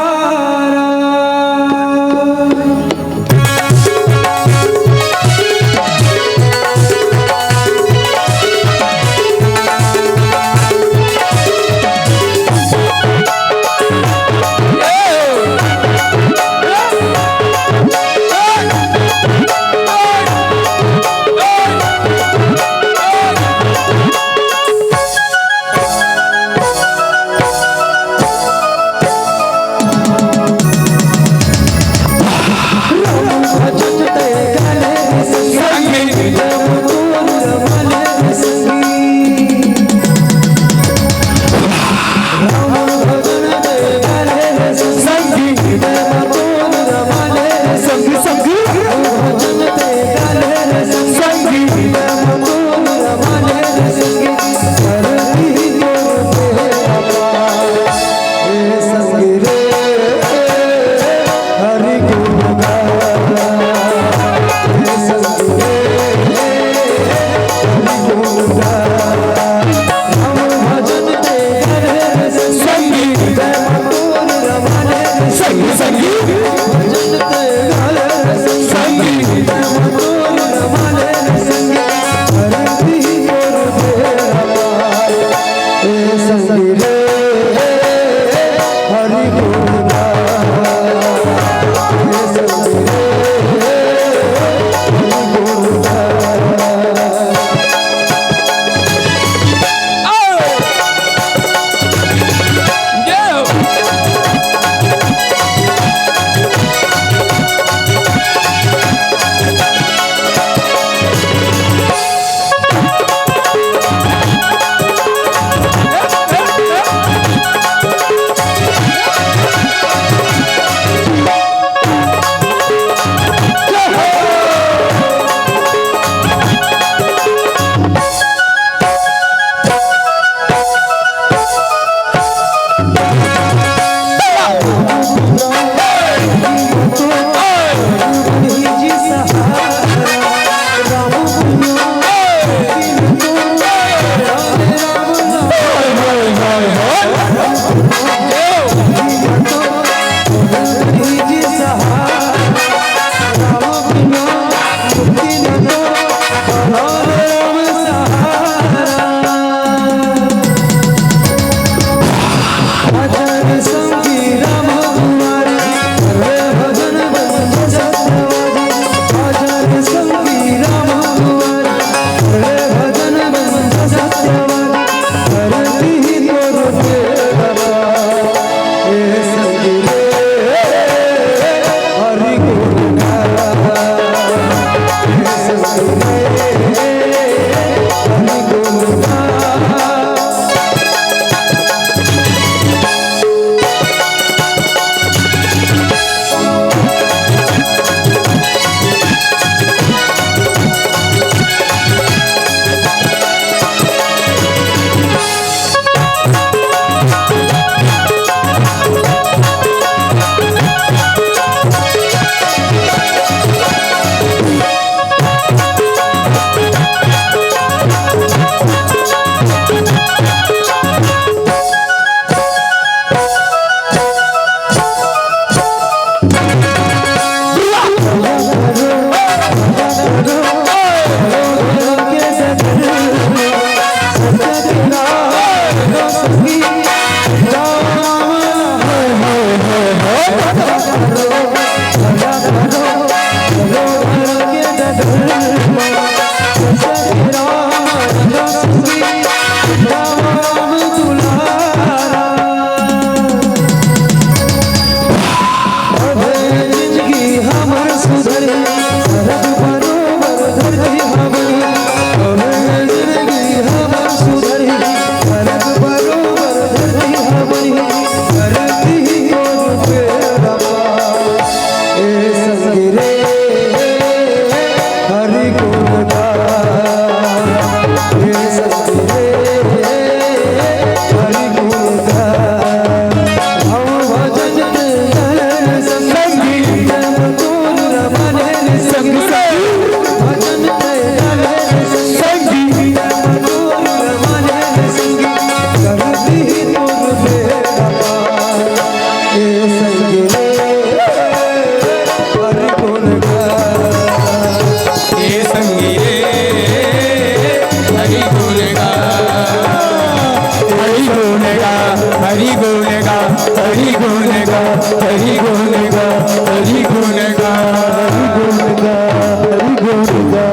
हरि गुण गा, हरि गुण गा, हरि गुण गा, हरि गुण गा, हरि गुण गा, हरि गुण गा।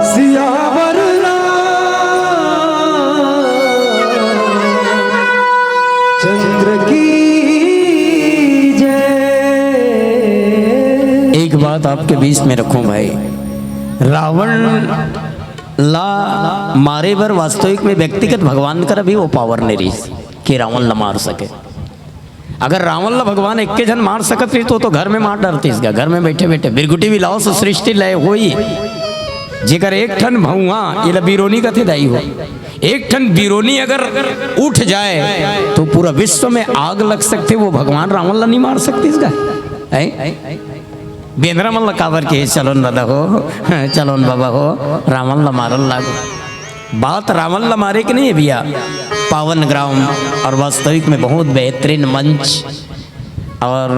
सियावर रामचंद्र की जय। एक बात आपके बीच में रखूं भाई, रावण ला मारे बर वास्तविक में व्यक्तिगत भगवान कर भी वो पावर नहीं रही कि रावण ला मार सके। अगर रावण ला भगवान एक के झन मार सकत रही तो, तो घर में मार डरतीस गा। घर में बैठे बैठे बिरगुटी भी लाओ से सृष्टि लय होई। जेकर एक ठन भौंवा, ये ला बिरोनी कथे दाई हो, एक ठन बिरोनी अगर उठ जाए तो पूरा विश्व में आग लग सकते, वो भगवान रावण ला नहीं मार सकतीस गा। हैं? बेंदरा मन ला काबर के चलो न दादा हो, चलो न बाबा हो, रावण ला मारल लागो। बात रावण ला मारे के नहीं है भैया, पावन ग्राम और वास्तविक में बहुत बेहतरीन मंच। और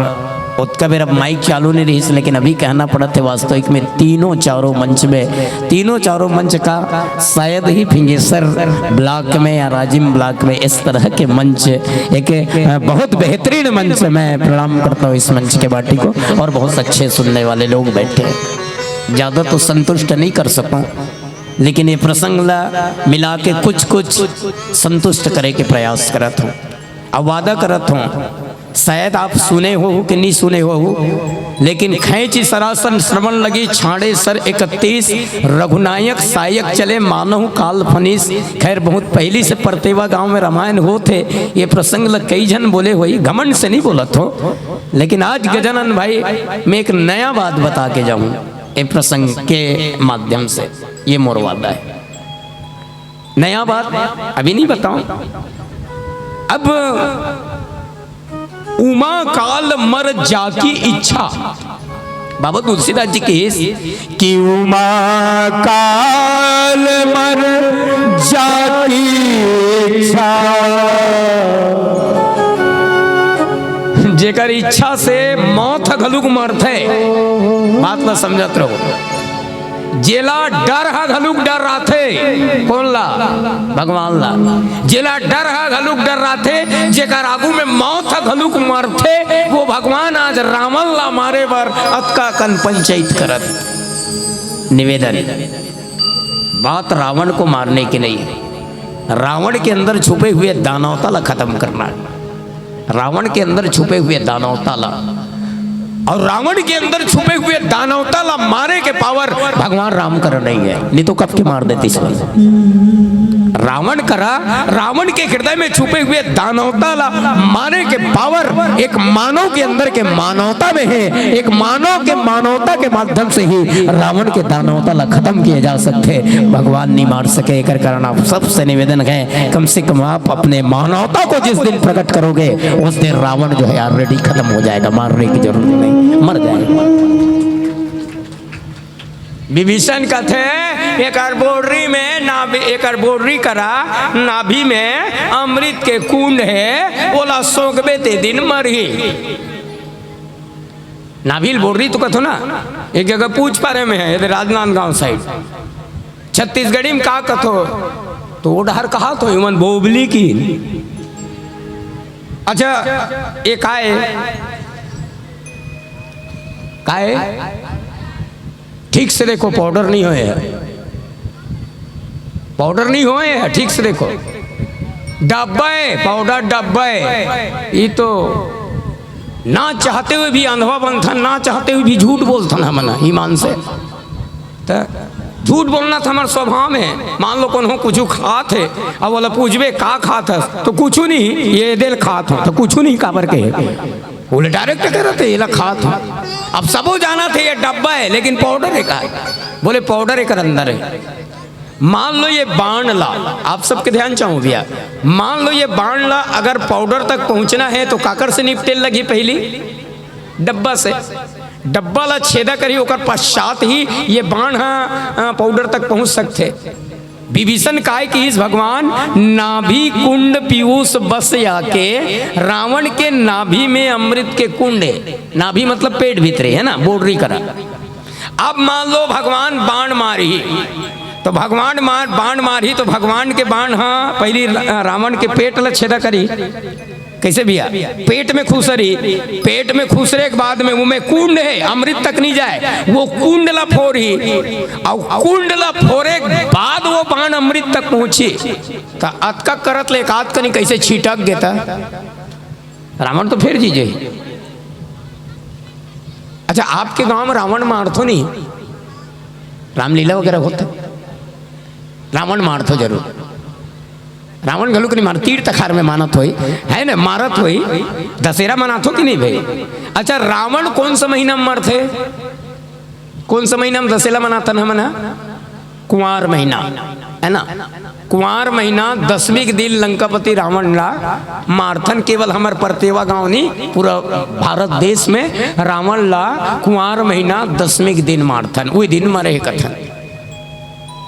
ओतका बेर अब माइक चालू नहीं रही, लेकिन अभी कहना पड़त है, वास्तविक में तीनों चारों मंच में, तीनों चारों मंच का शायद ही फिंगेश्वर ब्लॉक में या राजिम ब्लॉक में इस तरह के मंच एक, अ, बहुत बेहतरीन मंच। मैं प्रणाम करता हूँ इस मंच के बाटी को, और बहुत अच्छे सुनने वाले लोग बैठे हैं। ज़्यादा तो संतुष्ट नहीं कर सकूँ, लेकिन ये प्रसंग ला मिला के कुछ कुछ संतुष्ट करे के प्रयास करत हूँ। अब वादा करत हूँ, शायद आप सुने हो कि नहीं सुने हो, लेकिन खैंची सरासन श्रवण लगी छाड़े सर इकतीस, रघुनायक सायक चले मानहु काल फनीस। खैर, बहुत पहली से परतेवा गांव में रामायण होत हे, ये प्रसंग ल कई झन बोले होई, घमंड से नहीं बोलत हो, लेकिन आज गजानन भाई मैं एक नया बात बता के जाऊं ये प्रसंग के माध्यम से, ये मोर वादा है। नया बात अभी नहीं बताऊं। अब उमा काल मर जाकी इच्छा, बाबा तुलसीदास जी की कि उमा काल मर जाकी इच्छा। जेकर इच्छा से मौत ह घलुक मरथे, बात ला समझत रहो। जेला डर ह घलुक डर राथे, कोन ला? भगवान ला। जेला डर ह घलुक डर राथे, जेकर आगू में मौत ह घलुक मरथे, वो भगवान आज रावण ला मारे बर अतका कन पंचायत करत। निवेदन, बात रावण को मारने की नहीं है, रावण के अंदर छुपे हुए दानवता ला खत्म करना है। रावण के अंदर छुपे हुए दानवता ला, और रावण के अंदर छुपे हुए दानवता ला मारे के पावर भगवान राम करा नहीं है, नहीं तो कब के मार देतीस। रावण करा, रावण के हृदय में छुपे हुए दानवता ला मारे के पावर एक मानव के अंदर के मानवता में है। एक मानव के मानवता के माध्यम से ही रावण के दानवता ला खत्म किया जा सकते। भगवान नहीं मार सके। एकर कारण आप सबसे निवेदन है, कम से कम आप अपने मानवता को जिस दिन प्रकट करोगे, उस दिन रावण जो है already खत्म हो जाएगा, मारने की जरूरत नहीं, मर जाएगा। विभीषण कथे, एकर बोर्री में नाभि, एकर बोर्री करा नाभि में अमृत के कुंड है, ओला सोंकबे ते दिन मरही। नाभिल बोर्री तो कथो ना, एक जगह पूछ पारे में है, इधर राजनांदगांव साइड। छत्तीसगढ़ी में का कथो? तो वो डहर कहा तो इमन बोबली की। अच्छा, ये काय? काय? ठीक से देखो, पाउडर नहीं होए है, पाउडर नहीं होए है, ठीक से देखो। डब्बे, पाउडर डब्बे। ये तो ना चाहते हुए भी अंधवा बनथन, ना चाहते हुए भी झूठ बोलथन हमन ईमान से। त झूठ बोलना तो हमार स्वभाव में। मान लो कोनो कुछ खात है, अब बोला पूछबे का खात है, तो कुछ नहीं, ये दिल खात हो, तो कुछ नहीं, काबर के? बोले डायरेक्ट कह रहे थे, ये ला खात हो। अब सबो जाना थे ये डब्बा है, लेकिन पाउडर है का? बोले पाउडर एक अंदर है। मान लो ये बाण ला, आप सबके ध्यान चाहूँ भैया, मान लो ये बाण ला अगर पाउडर तक पहुँचना है तो काकर से निपटे लगी पहली? डब्बा से। डब्बा ला छेदा करी, ओकर पश्चात ही ये बाण हा, अ, पाउडर तक पहुँच सकथे। विभीषण काय किहिस भगवान, नाभि कुंड पीयूष बस आके, रावण के नाभि में अमृत के कुंड है। नाभि मतलब पेट भीतरे है ना, बोर्री करा। अब मान लो भगवान बाण मारही, तो भगवान मार, बाण मारही तो भगवान के बाण ह पहिली रावण के पेट ल छेदा करही। कइसे भैया? पेट में खुसरही। पेट में खुसरे के बाद में ओमे कुंड हे, अमृत तक नहीं जाए, वो कुंड ला फोरही, अउ कुंड ला फोरे के बाद वो बाण अमृत तक पहुंची। त अतका करत ले एकाध कनी कइसे छिटक गे त रावण तो फेर जीत जाही। अच्छा, आपके गांव में रावण मारथो नहीं? रामलीला वगैरह होथे, रावण मारथो जरूर। रावण घलो के नहीं मार, तीर तखार में मानत होई, है ना, मारत होई। दशहरा मनाथो कि नहीं भाई? अच्छा, रावण कौन सा महीना में मरथे? कौन सा महीना में दशहरा मनाथन हमन ह? कुंवार महीना, है ना? कुंवार महीना दसवीं के दिन लंकापति रावण ला मारथन। केवल हमर परतेवा गांव नहीं, पूरा भारत देश में रावण ला कुंवार महीना दसवीं के दिन मारथन, वही दिन मरे हे कथन।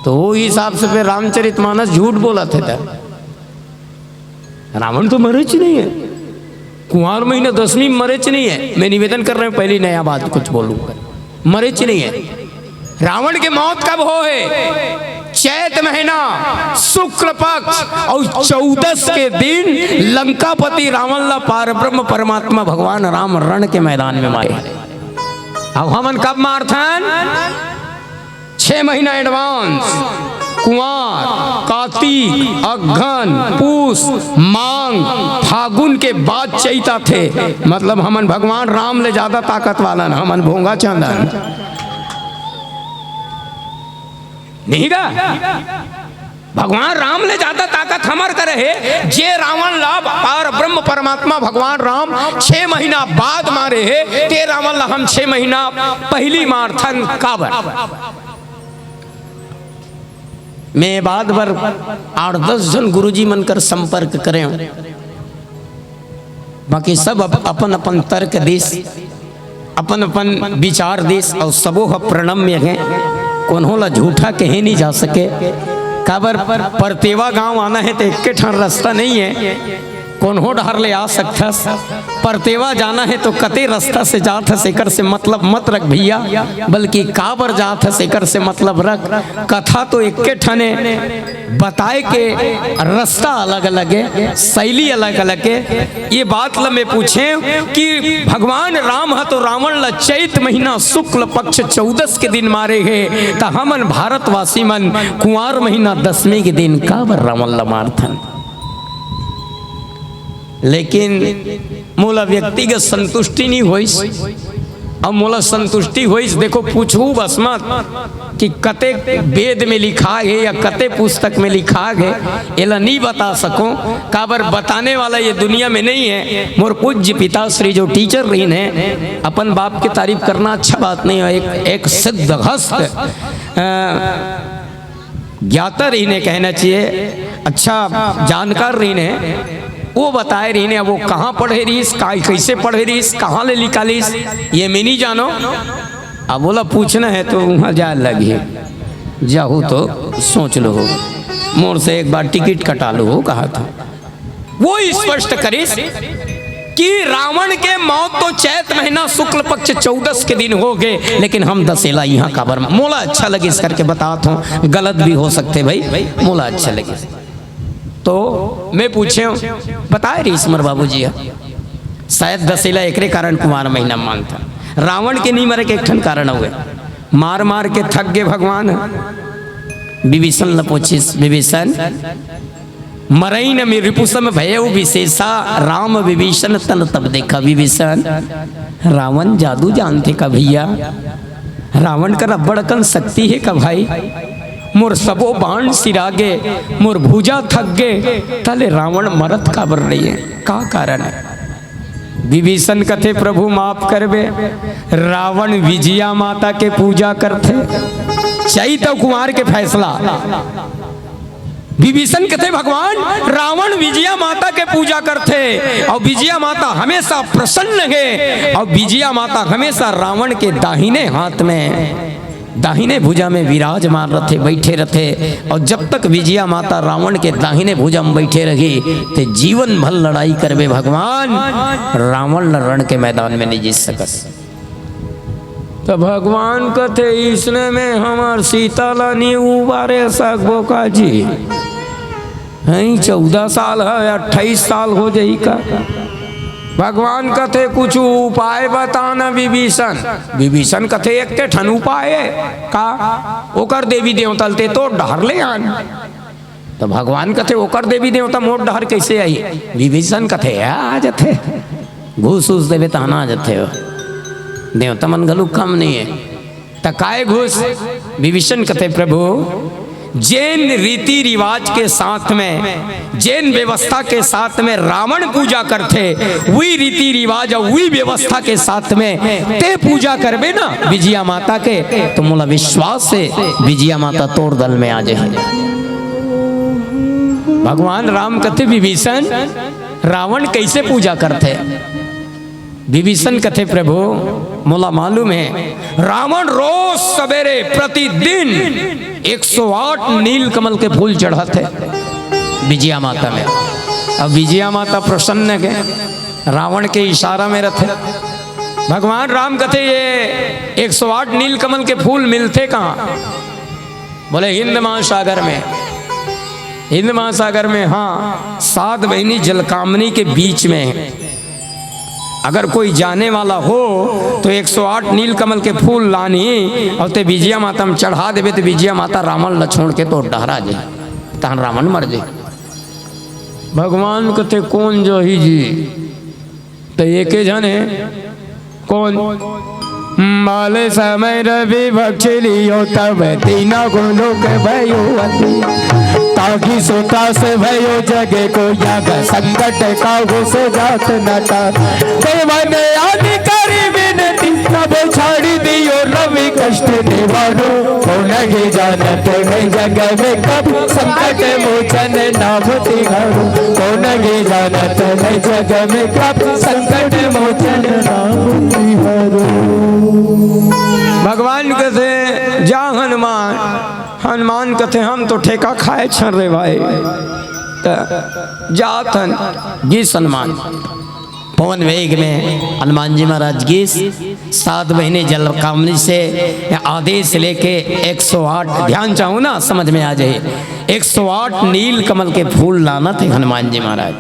तो वो हिसाब से फिर रामचरित मानस झूठ बोलत हे त रावण तो मरेच नहीं है, कुंवार महीना दसवीं में मरेच नहीं है। मैं निवेदन कर रहे हूं, पहली नया बात कुछ बोलूंगा, मरेच नहीं है। रावण के मौत कब हो हे? चैत महीना शुक्ल पक्ष अउ चौदस के दिन लंकापति रावण ला पार ब्रह्म परमात्मा भगवान राम रण के मैदान में मारे। अब हमन कब मारथन? छह महीना advance, कुंवार, कातिक, अगहन, पूस, मांग, फागुन के बाद चैत आथे। मतलब हमन भगवान राम ले ज्यादा ताकत वाला न, हमन भोंगा चंदन नहीं गा। भगवान राम ले ज्यादा ताकत हमर करे हे। जे रावण ला पार ब्रह्म परमात्मा भगवान राम छह महीना बाद मारे हे, ते रावण ला हम छह महीना पहिली मारथन। काबर? मैं बात बर आठ दस झन गुरुजी मन कर संपर्क करेंव, बाकी सब अप-, अपन अपन तर्क दिस, अपन अपन विचार दिस, अउ सबो ह प्रणम्य हे। कोनो ला झूठा कहे नहीं जा सके। काबर? परतेवा गांव आना हे त एक्के ठन रस्ता नहीं हे। कोनो डहर ले आ सकथस। परतेवा जाना हे तो कते रस्ता से जात हस, एकर से मतलब मत रख भैया, बल्कि काबर जात हस, एकर से मतलब रख। कथा तो एक्के ठन हे, बताए के रस्ता अलग-अलग हे, शैली अलग-अलग हे। ये बात ल मैं पूछेंव कि भगवान राम ह तो रावण ल चैत महीना शुक्ल पक्ष चौदस के दिन मारे हे, त हमन भारतवासी मन कुंवार महीना दसवीं के दिन काबर रावण ल मारथन? लेकिन मोला व्यक्तिगत संतुष्टि नहीं होइस। अब मोला संतुष्टि होइस, देखो, पूछू बस मत कि कते वेद में लिखा हे या कते पुस्तक में लिखा हे, एला नहीं बता सको। काबर? बताने वाला ये दुनिया में नहीं हे। मोर पूज्य पिताश्री जो टीचर रहिन हे, अपन बाप के तारीफ करना अच्छा बात नहीं हे। एक, एक सिद्ध हस्त, अ, ज्ञाता रहिन हे, कहना चाहिए, अच्छा जानकार रहिन हे, वो बताए रहिन हे, अब वो कहाँ पढ़े रहिस, का, कैसे पढ़े रहिस, कहाँ ले निकालिस, ये मैं नहीं जानो। अब बोला पूछना हे तो वहाँ जाए लगही, जाहू तो सोच लहू, मोर से एक बार टिकट कटा लहू, कहा था। वो स्पष्ट करिस कि रावण के मौत तो चैत महीना शुक्ल पक्ष चौदस के दिन होगे, लेकिन हम दसेला इहाँ काबर म-, मोला अच्छा लगिस करके बतात हों, गलत भी हो सकथे भाई, मोला अच्छा लगिस। तो मैं पूछेंव, बताए रहिस मोर बाबूजी ह, शायद दसेला एकरे कारण कुंवार महीना म मानथन। रावण के नहीं मरे के एक ठन कारण हवे, मार मार के थक गे भगवान। विभीषण ल पूछिस, विभीषण, मरई न मि-, रिपुसम भयउ विशेषा, राम विभीषण तन तब देखा। विभीषण, रावण जादू जानथे का भैया? रावण कर अब्बड़ अकन शक्ति हे का भाई? मोर सबो बाण सिरा गे, मोर भुजा थक गे, तले रावण मरत काबर नहीं हे? का कारण हे? विभीषण कथे, "प्रभु माफ करबे, रावण विजया माता के पूजा करथे।" चैत अउ कुंवार के फैसला। विभीषण कथे, "भगवान, रावण विजया माता के पूजा करथे अउ विजया माता हमेशा प्रसन्न हे अउ विजया माता हमेशा रावण के दाहिने हाथ में, दाहिने भुजा में विराजमान रथे, बैठे रथे, अउ जब तक विजया माता रावण के दाहिने भुजा में बैठे रही, ते जीवन भर लड़ाई करबे भगवान, रावण ल रण के मैदान में नहीं जीत सकस।" त भगवान कथे, "इसने में हमर सीता ला नी उबारे सकबो का जी? हई चौदह साल हे, अट्ठाईस साल हो जाही का?" भगवान कथे, "कुछ उपाय बता ना विभीषण।" विभीषण कथे, "एक ठन उपाय हे का? ओकर देवी देवता ल ते तोर डहर ले आन।" त भगवान कथे, "ओकर देवी देवता मोर डहर कइसे आही?" विभीषण कथे, "आ जाथे, घूस उस देबे तहन आ जाथे ओ। देवता मन घलो कम नइ हे।" त काय घूस? विभीषण कथे, "प्रभु, जेन रीति रिवाज के साथ में, जेन व्यवस्था के साथ में रावण पूजा करथे, वही रीति रिवाज अउ वही व्यवस्था के साथ में ते पूजा करबे ना विजया माता के, त मोला विश्वास हे विजया माता तोर दल में आ जाही।" भगवान राम कथे, "विभीषण, रावण कइसे पूजा करथे?" विभीषण कथे, "प्रभु, मोला मालूम हे, रावण रोज सबेरे प्रतिदिन एक सौ आठ नीलकमल के फूल चढ़ाथे विजया माता में।" अब विजया माता प्रसन्न हे, रावण के इशारा में रथे। भगवान राम कथे, "ये एक सौ आठ नीलकमल के फूल मिलथे कहाँ?" बोले, "हिंद महासागर में।" हिंद महासागर में, हाँ, सात बहिनी जलकामनी के बीच में। अगर कोई जाने वाला हो तो एक सौ आठ नीलकमल के फूल लानही अउ ते विजया माता में चढ़ा देबे, त विजया माता रावण ल छोड़ के तोर डहर आ जाही, तहन रावण मर जाही। भगवान कथे, "कोन जाही जी?" त एके झन हे। कोन? "बाल समय रवि बक्ष लियो, तब तीना गो लोक भयो अति। ताकि सो त्रास भयो जग को, याग संकट काहू सो जात न टार। देवन आदि करी विनती, तब छाड़ी दियो रवि कष्ट निवारो। कोन ही जानत है जग में कब, संकट मोचन नाम तिहारो। कोन ही जानत है जग में कब, संकट मोचन नाम तिहारो।" भगवान कथे, "जा हनुमान।" हनुमान कथे, "हम तो ठेका खाए छन रे भाई।" त जात हन, गिस हनुमान। पवन वेग में हनुमान जी महाराज गिस, सात बहिनी जलकामनी से आदेश लेके एक सौ आठ, ध्यान चाहूँ ना, समझ में आ जाही, एक सौ आठ नील कमल के फूल लानथे हनुमान जी महाराज।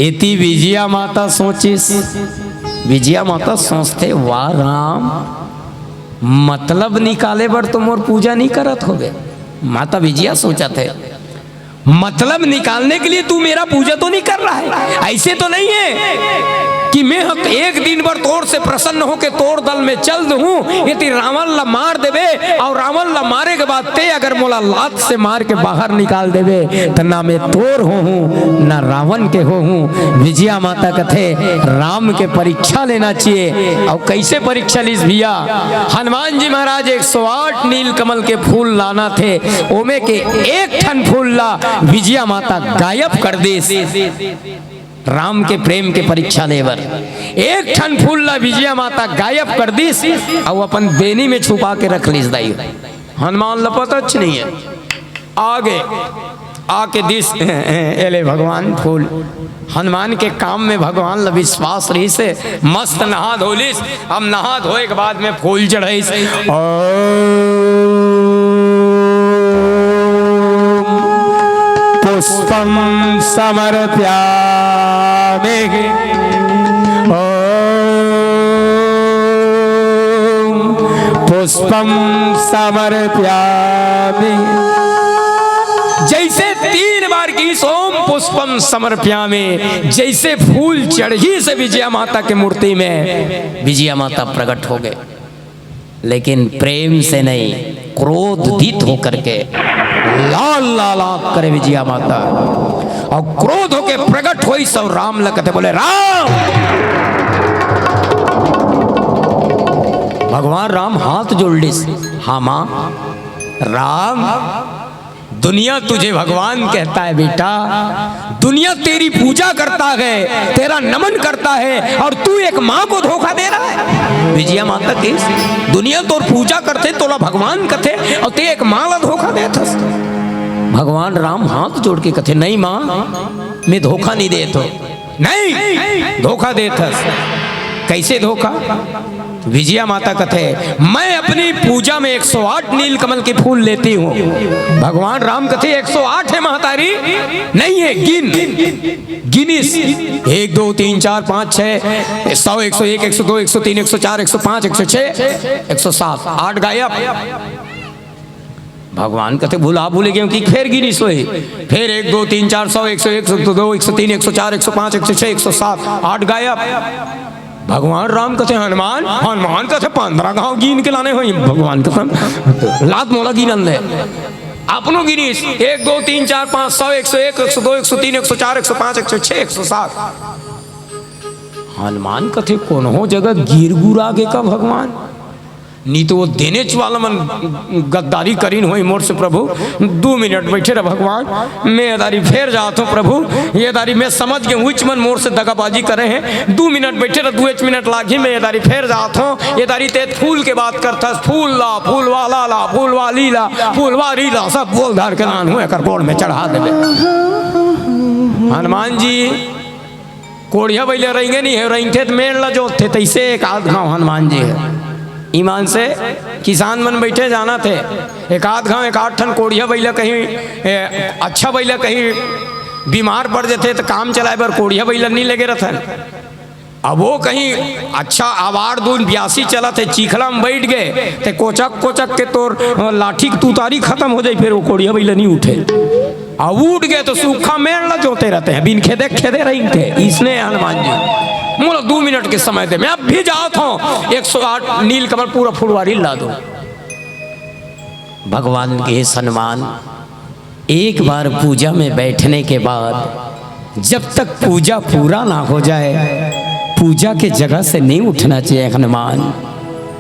एती विजया माता सोचिस, विजया माता सोचथे, "वाह राम, मतलब निकाले बर तो मोर पूजा नइ करत होबे।" माता विजया सोचथे, मतलब निकालने के लिए तू मेरा पूजा तो नहीं कर रहा है। ऐसे तो नहीं है कि मैं ह-, एक दिन भर तोर से प्रसन्न होके तोर दल में चल दूहूं, यदि रावण ला मार देबे और रावण ला मारे के बाद ते अगर मोला लात से मार के बाहर निकाल देबे, त ना मैं तोर होहूं, ना रावण के होहूं। विजया माता कथे, राम के परीक्षा लेना चाहिए। और कैसे परीक्षा लीस भैया? हनुमान जी महाराज एक सौ आठ नील कमल के फूल लानथे, ओमे के एक ठन फूल ला विजया माता गायब कर दिस। राम के प्रेम के परीक्षा ले बर एक ठन फूल ला विजया माता गायब कर दिस, अउ अपन बेनी में छुपा के रख लिस दाई। हनुमान ला पताच नहीं है। आगे आके दिस, ए ले भगवान फूल। हनुमान के काम में भगवान ला विश्वास रहिस हे, मस्त नहा धो लिस। अब नहा धोए के बाद में फूल चढ़ाइस। ओम पुष्पम समर्प्यामि, ओम पुष्पम समर्प्यामि। जैसे तीन बार की ओम पुष्पम समर्प्यामि, जैसे फूल चढ़िस विजया माता के मूर्ति में, विजया माता प्रकट हो गए। लेकिन प्रेम से नहीं, क्रोधित होकर के लाल लाल आंख करे विजया माता, और क्रोध होके प्रकट होइस, सब राम ला कथे, बोले, "राम।" भगवान राम हाथ जोड़ लिस, "हाँ माँ।" "राम, दुनिया तुझे भगवान कहता है बेटा, दुनिया तेरी पूजा करता है, तेरा नमन करता है, और तू एक माँ को धोखा दे रहा है।" विजया माता की दुनिया तोर पूजा करथे, तोला भगवान कथे, और ते एक माँ ला धोखा देथस। भगवान राम हाथ जोड़ के कथे, "नहीं माँ, मैं धोखा नहीं देत हों।" "नहीं, धोखा देथस।" "कैसे धोखा?" विजया माता कथे, "मैं अपनी पूजा में एक सौ आठ नीलकमल के फूल लेती हूँ।" भगवान राम कथे, "एक सौ आठ है महतारी, नहीं है, गिन, गिनिस, एक, दो, तीन, चार, पाँच, छः, सौ, एक सौ एक, एक सौ दो, एक सौ तीन, एक सौ चार, एक सौ पाँच, एक सौ छः, एक सौ सात, आठ गायब।" भगवान कथे, "भुला भूले गए कि?" फेर गिनिस होही, फेर एक, दो, तीन, चार, सौ, एक सौ एक, एक सौ दो, एक सौ तीन, एक सौ चार, एक सौ पाँच, एक सौ छः, एक सौ सात, आठ गायब। भगवान राम कथे, "हनुमान, हनुमान कथे, पंद्रह घाव गिन के लाने होही।" भगवान कथे, "लात मोला गिनन दे।" अपनो गिनिस, एक, दो, तीन, चार, पाँच, सौ, एक सौ एक, एक सौ दो, एक सौ तीन, एक सौ चार, एक सौ पाँच, एक सौ छः, एक सौ सात। हनुमान कथे, "कोनो जगह गिर गुरा गे का भगवान?" नी तो वो देनेच वाला मन गद्दारी करिन होही मोर से प्रभु। दू मिनट बैठे रह भगवान, मैं ये दारी फेर जात हूँ प्रभु। ये दारी मैं समझ गे हूँ, उच मन मोर से दगाबाजी करे हैं। दू मिनट बैठे रह, दू एक मिनट लागही, मैं ये दारी फेर जात हूँ। ये दारी ते फूल के बात करथस, फूल ला, फूल वाला ला, फूल वाली ला, फूलवारी ला, सब बोल धार के लान हूँ, एकर गोड़ में चढ़ा देबे। हनुमान जी कोढ़िया बइला रेंगे नहीं हे, रेंगथे त मेड़ ला जोतथे, तइसे एक आध घाव हनुमान जी हे। ईमान से किसान मन बइठे जानथे, एक आध घाव, एक आध ठन कोढ़िया बइला कहीं, ए, अच्छा बइला कहीं बीमार पड़ जथे त काम चलाए बर कोढ़िया बइला नहीं लगे रथन। अब वो कहीं अच्छा आवार दून ब्यासी चलत हे, चीखला में बइठ गे, ते कोचक कोचक के तोर लाठी के तुतारी खतम हो जाई, फेर वो कोढ़िया बइला नहीं उठे। अउ उठ गे त सूखा मेड़ ला जोते रथे, बिन खेदे खेदे रेंगथे। इसने हनुमान जी, "मोला दू मिनट के समय दे, मैं अभी जात हूँ, एक सौ आठ नीलकमल पूरा फुलवारी ला दो।" भगवान कहे, "हनुमान, एक बार पूजा में बैठने के बाद जब तक पूजा पूरा ना हो जाए, पूजा के जगह से नहीं उठना चाहिए हनुमान।"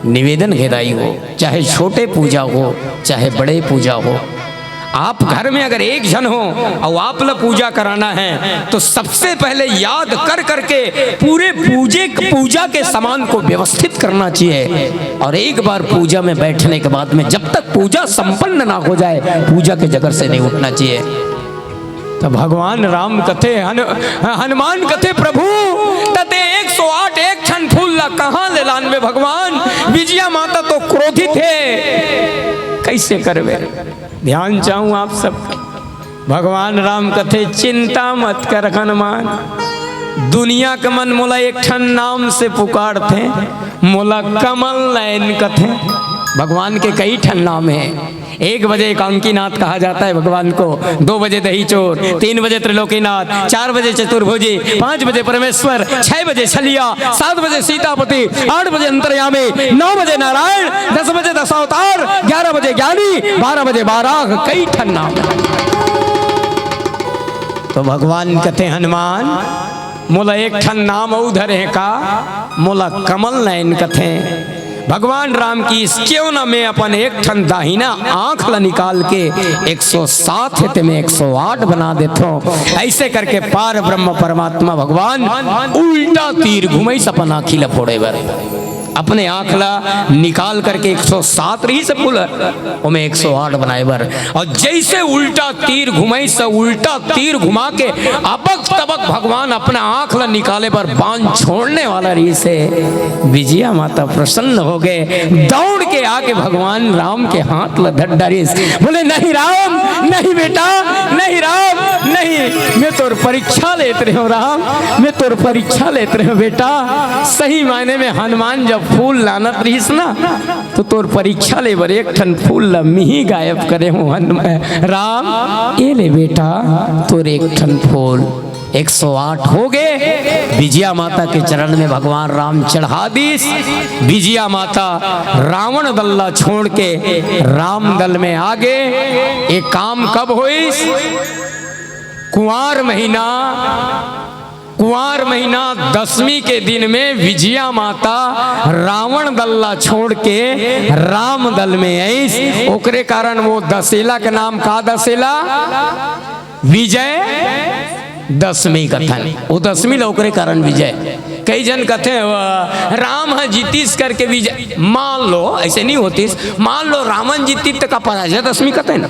निवेदन हे दाई हो, चाहे छोटे पूजा हो, चाहे बड़े पूजा हो, आप घर में अगर एक झन हो अउ आप ला पूजा कराना है, तो सबसे पहले याद कर करके पूरे पूजे, पूजा के सामान को व्यवस्थित करना चाहिए। और एक बार पूजा में बैठने के बाद में जब तक पूजा संपन्न ना हो जाए, पूजा के जगह से नहीं उठना चाहिए। त भगवान राम कथे, हन-, हनुमान कथे, "प्रभु, त ते एक सौ आठ एक ठन फूल ला कहाँ ले लानबे भगवान? विजया माता तो क्रोधित हे, कइसे करबे?" ध्यान चाहूँ आप सबका। भगवान राम कथे, "चिंता मत कर हनुमान, दुनिया के मन मोला एक ठन नाम से पुकारथे, मोला कमल नयन कथे।" भगवान के कई ठन नाम हे। एक बजे एकांकीनाथ कहा जाता है भगवान को, दो बजे दही चोर, तीन बजे त्रिलोकीनाथ, चार बजे चतुर्भुजी, पाँच बजे परमेश्वर, छह बजे छलिया, सात बजे सीतापति, आठ बजे अंतर्यामी, नौ बजे नारायण, दस बजे दशावतार, ग्यारह बजे ज्ञानी, बारह बजे बाराह, कई ठन नाम। तो भगवान कथे, "हनुमान, मोला एक ठन नाम अउ धरे हे का? मोला कमल नयन कथे।" भगवान राम की इस, "क्यों ना मैं अपन एक ठन दाहिना आंख ला निकाल के एक सौ सात हे ते मैं एक सौ आठ बना देथों।" ऐसे करके पार ब्रह्म परमात्मा भगवान उल्टा तीर घुमइस अपन आंखी ला फोड़े बर। अपने आंख ला निकाल करके एक सौ सात रहिस हे फूल, ओमे एक सौ आठ बनाए बर। अउ जइसे उल्टा तीर घुमइस, उल्टा तीर घुमा के अबक तबक भगवान अपना आंख ला निकाले बर बाण छोड़ने वाला रहिस हे। विजया माता प्रसन्न हो गे, दौड़ के आके भगवान राम के हाथ ला धर डारिस, बोले, "नहीं राम, नहीं बेटा, नहीं राम, नहीं, मैं तोर परीक्षा लेत रहेंव राम, मैं तोर परीक्षा लेत रहेंव बेटा।" सही मायने में हनुमान जब फूल लानत रहिस ना, तो तोर परीक्षा ले बर एक ठन फूल ला मिही गायब करे हूँ हनुमान। राम, ये ले बेटा, तोर एक ठन फूल। एक सौ आठ हो गे। विजया माता के चरण में भगवान राम चढ़ा दिस। विजया माता रावण दल ला छोड़ के राम दल में आ गे। ये काम कब होइस? कुंवार महीना, कुंवार महीना दसमी के दिन में विजया माता रावण दल ला छोड़ के राम दल में आइस। ओकरे कारण वो दसेला के नाम का दसेला? विजय दसमी कथन। वो दसमी ला ओकरे कारण विजय। कई जन कथे, "राम ह जीतिस करके विजय।" मान लो, ऐसे नहीं होतिस, मान लो रावण जीतिस त का पराजय दसमी कथे ना?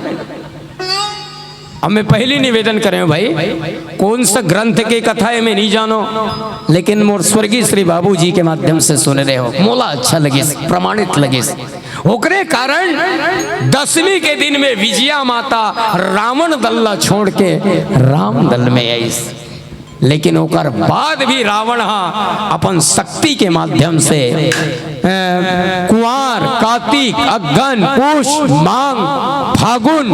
अब मैं पहली निवेदन करेंव भाई, कौन सा ग्रंथ के कथा हे मैं नहीं जानों, लेकिन मोर स्वर्गीय श्री बाबू जी के माध्यम से सुने रहेंव, मोला अच्छा लगिस, प्रमाणित लगिस। ओकरे कारण दसमी के दिन में विजया माता रावण दल ला छोड़ के राम दल में आइस। लेकिन ओकर बाद भी रावण हा अपन शक्ति के माध्यम से, अ, कुंवार, कातिक, अगन, पुस, माघ, फागुन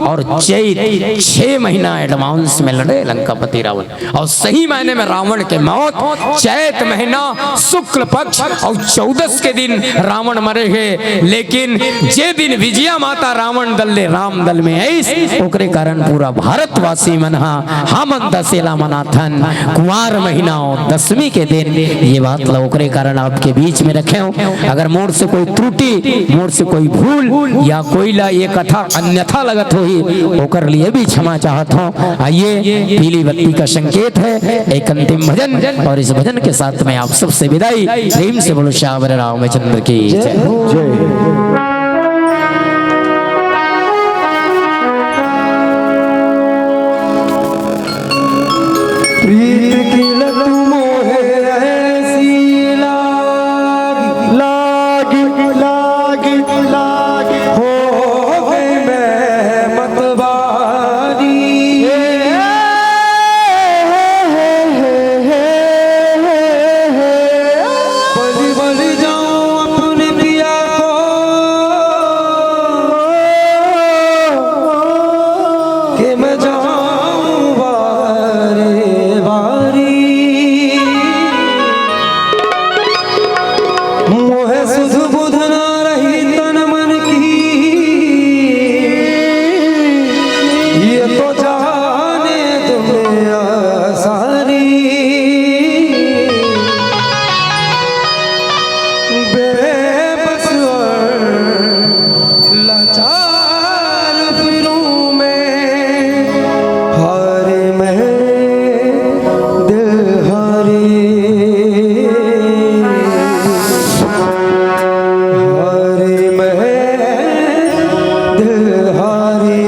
और चैत, छह महीना advance में लड़े लंकापति रावण। और सही मायने में रावण के मौत चैत महीना शुक्ल पक्ष और चौदस के दिन रावण मरे हे। लेकिन जे दिन विजया माता रावण दल ले राम दल में आइस, ओकरे कारण पूरा भारतवासी मन हा, हमन दसेला मनाथन, कुंवार महीना और दसमी के दिन। ये बात ला ओकरे कारण आपके बीच में रखेंव। अगर मोर से कोई त्रुटि, मोर से कोई भूल या कोई ला ये कथा अन्यथा लगत होही, ओकर लिए भी क्षमा चाहत हौं। आइए, पीली बत्ती का संकेत है एक अंतिम भजन, और इस भजन के साथ में आप सबसे विदाई। प्रेम से बोलो सियावर रामचंद्र की जय। जय। प्रीत की लत मोहे ऐसी लागी, लागी, लागी, लागी, हो गई मैं मतवारी। बलि, बलि जाऊं अपने पिया को, कि मैं जाऊं वारे वारी। मोहे सुध बुध ना रही तन मन की, ये तो जाने दुनिया सारी। बेबस और लाचार फिरूं मैं, हारी मैं दिल हारी, हारी मैं दिल हारी।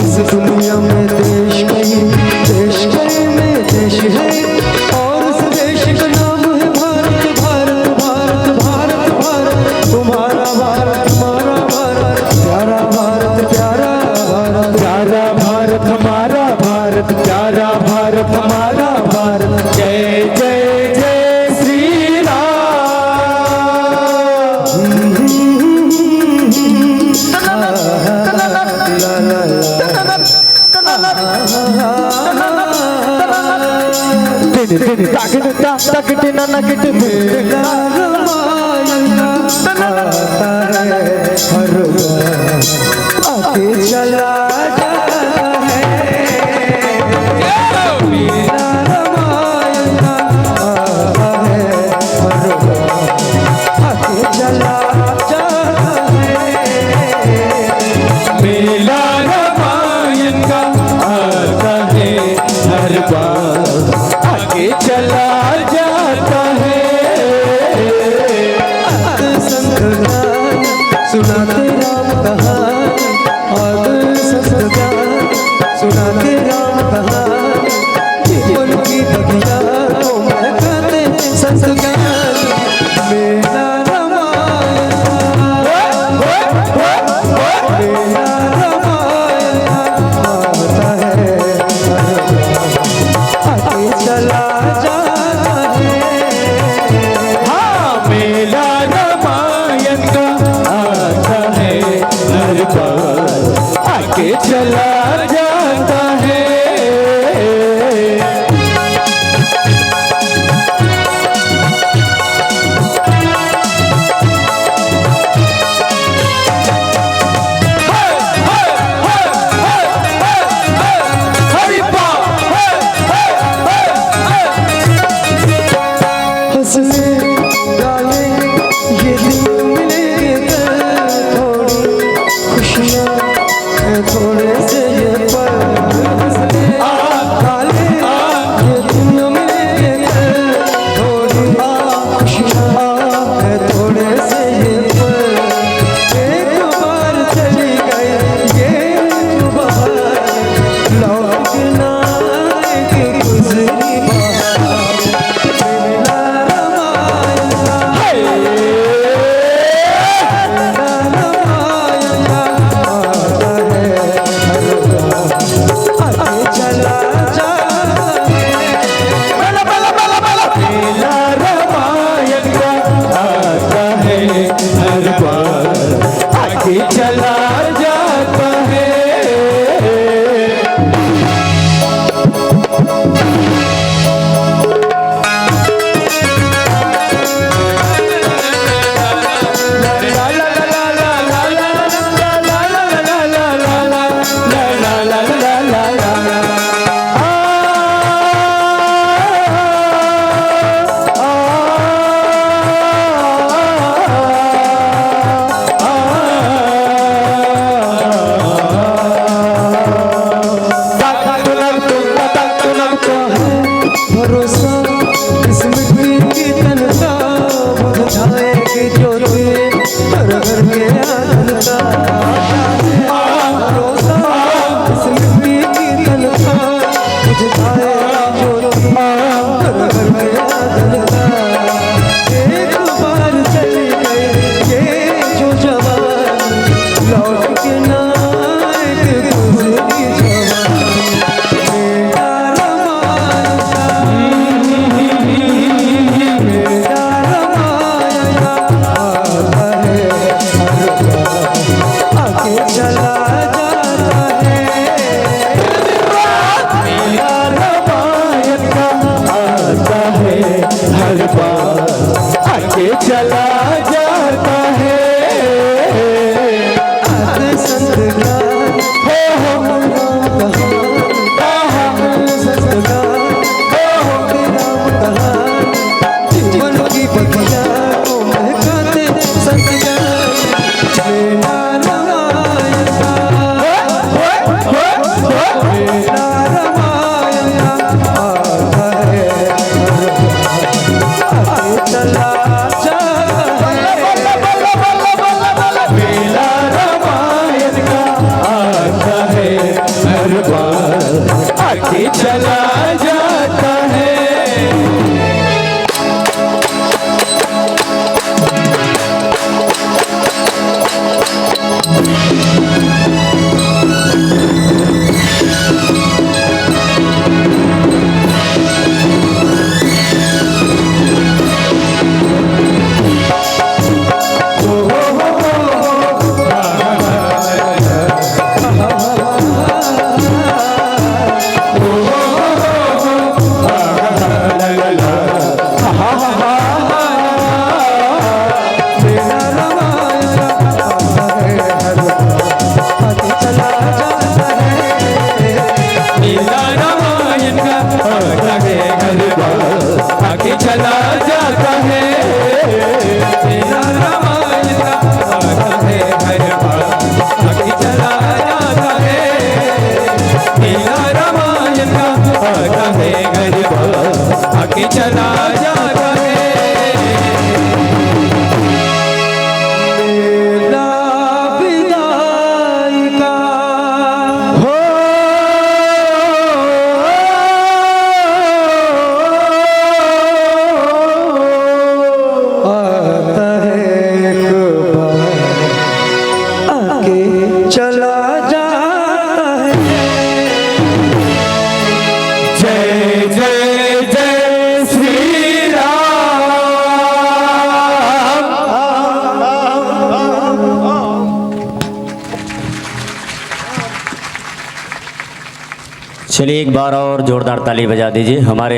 इस दुनिया में देश कई, देश कई में देश है, और उस देश का नाम है भारत, भारत, भारत, भारत। तुम्हारा भारत, हमारा भारत, प्यारा भारत, प्यारा भारत, प्यारा भारत, हमारा भारत, प्यारा भारत। जय जय जय श्री राम। तिन तिन ताकिन ता ताकिन ना ना किट। मेला रामायण आता है हर बार, आके चला जाता है। मेला रामायण आता है हर बार, आके चला जाता है। मेला रामायण का आता है हर बार, आगे चला जाता है। संत गान सुनाते राम कहानी, आदर संत गान सुनाते राम कहानी। जीवन की बगिया को महकाते संत गान। मेला रामायण, मेला रामायण आता है, आके चला जाता है। हाँ, मेला रामायण का आता है हर बार, आके चला जाता है। हंसने डाले ये दिन मिले कर, थोड़ी खुशियाँ है थोड़े से ये पल। हंसने डाले ये दिन मिले कर, थोड़ी खुशियाँ है थोड़े से ये पल। एक बार चली गई ये जो बहार, लौट ना आएगी गुजरी बहार। भरोसा इस मिट्टी की तनख्वाह, बुझाएगी ज्योति हर घर के आंगन का। भरोसा इस मिट्टी की तनख्वाह, बुझाएगी ज्योति हर घर के आंगन का। एक बार चली गई ये जो जवानी, लौट के ना आएगी गुजरी जवानी। चलिए, एक बार और जोरदार ताली बजा दीजिए हमारे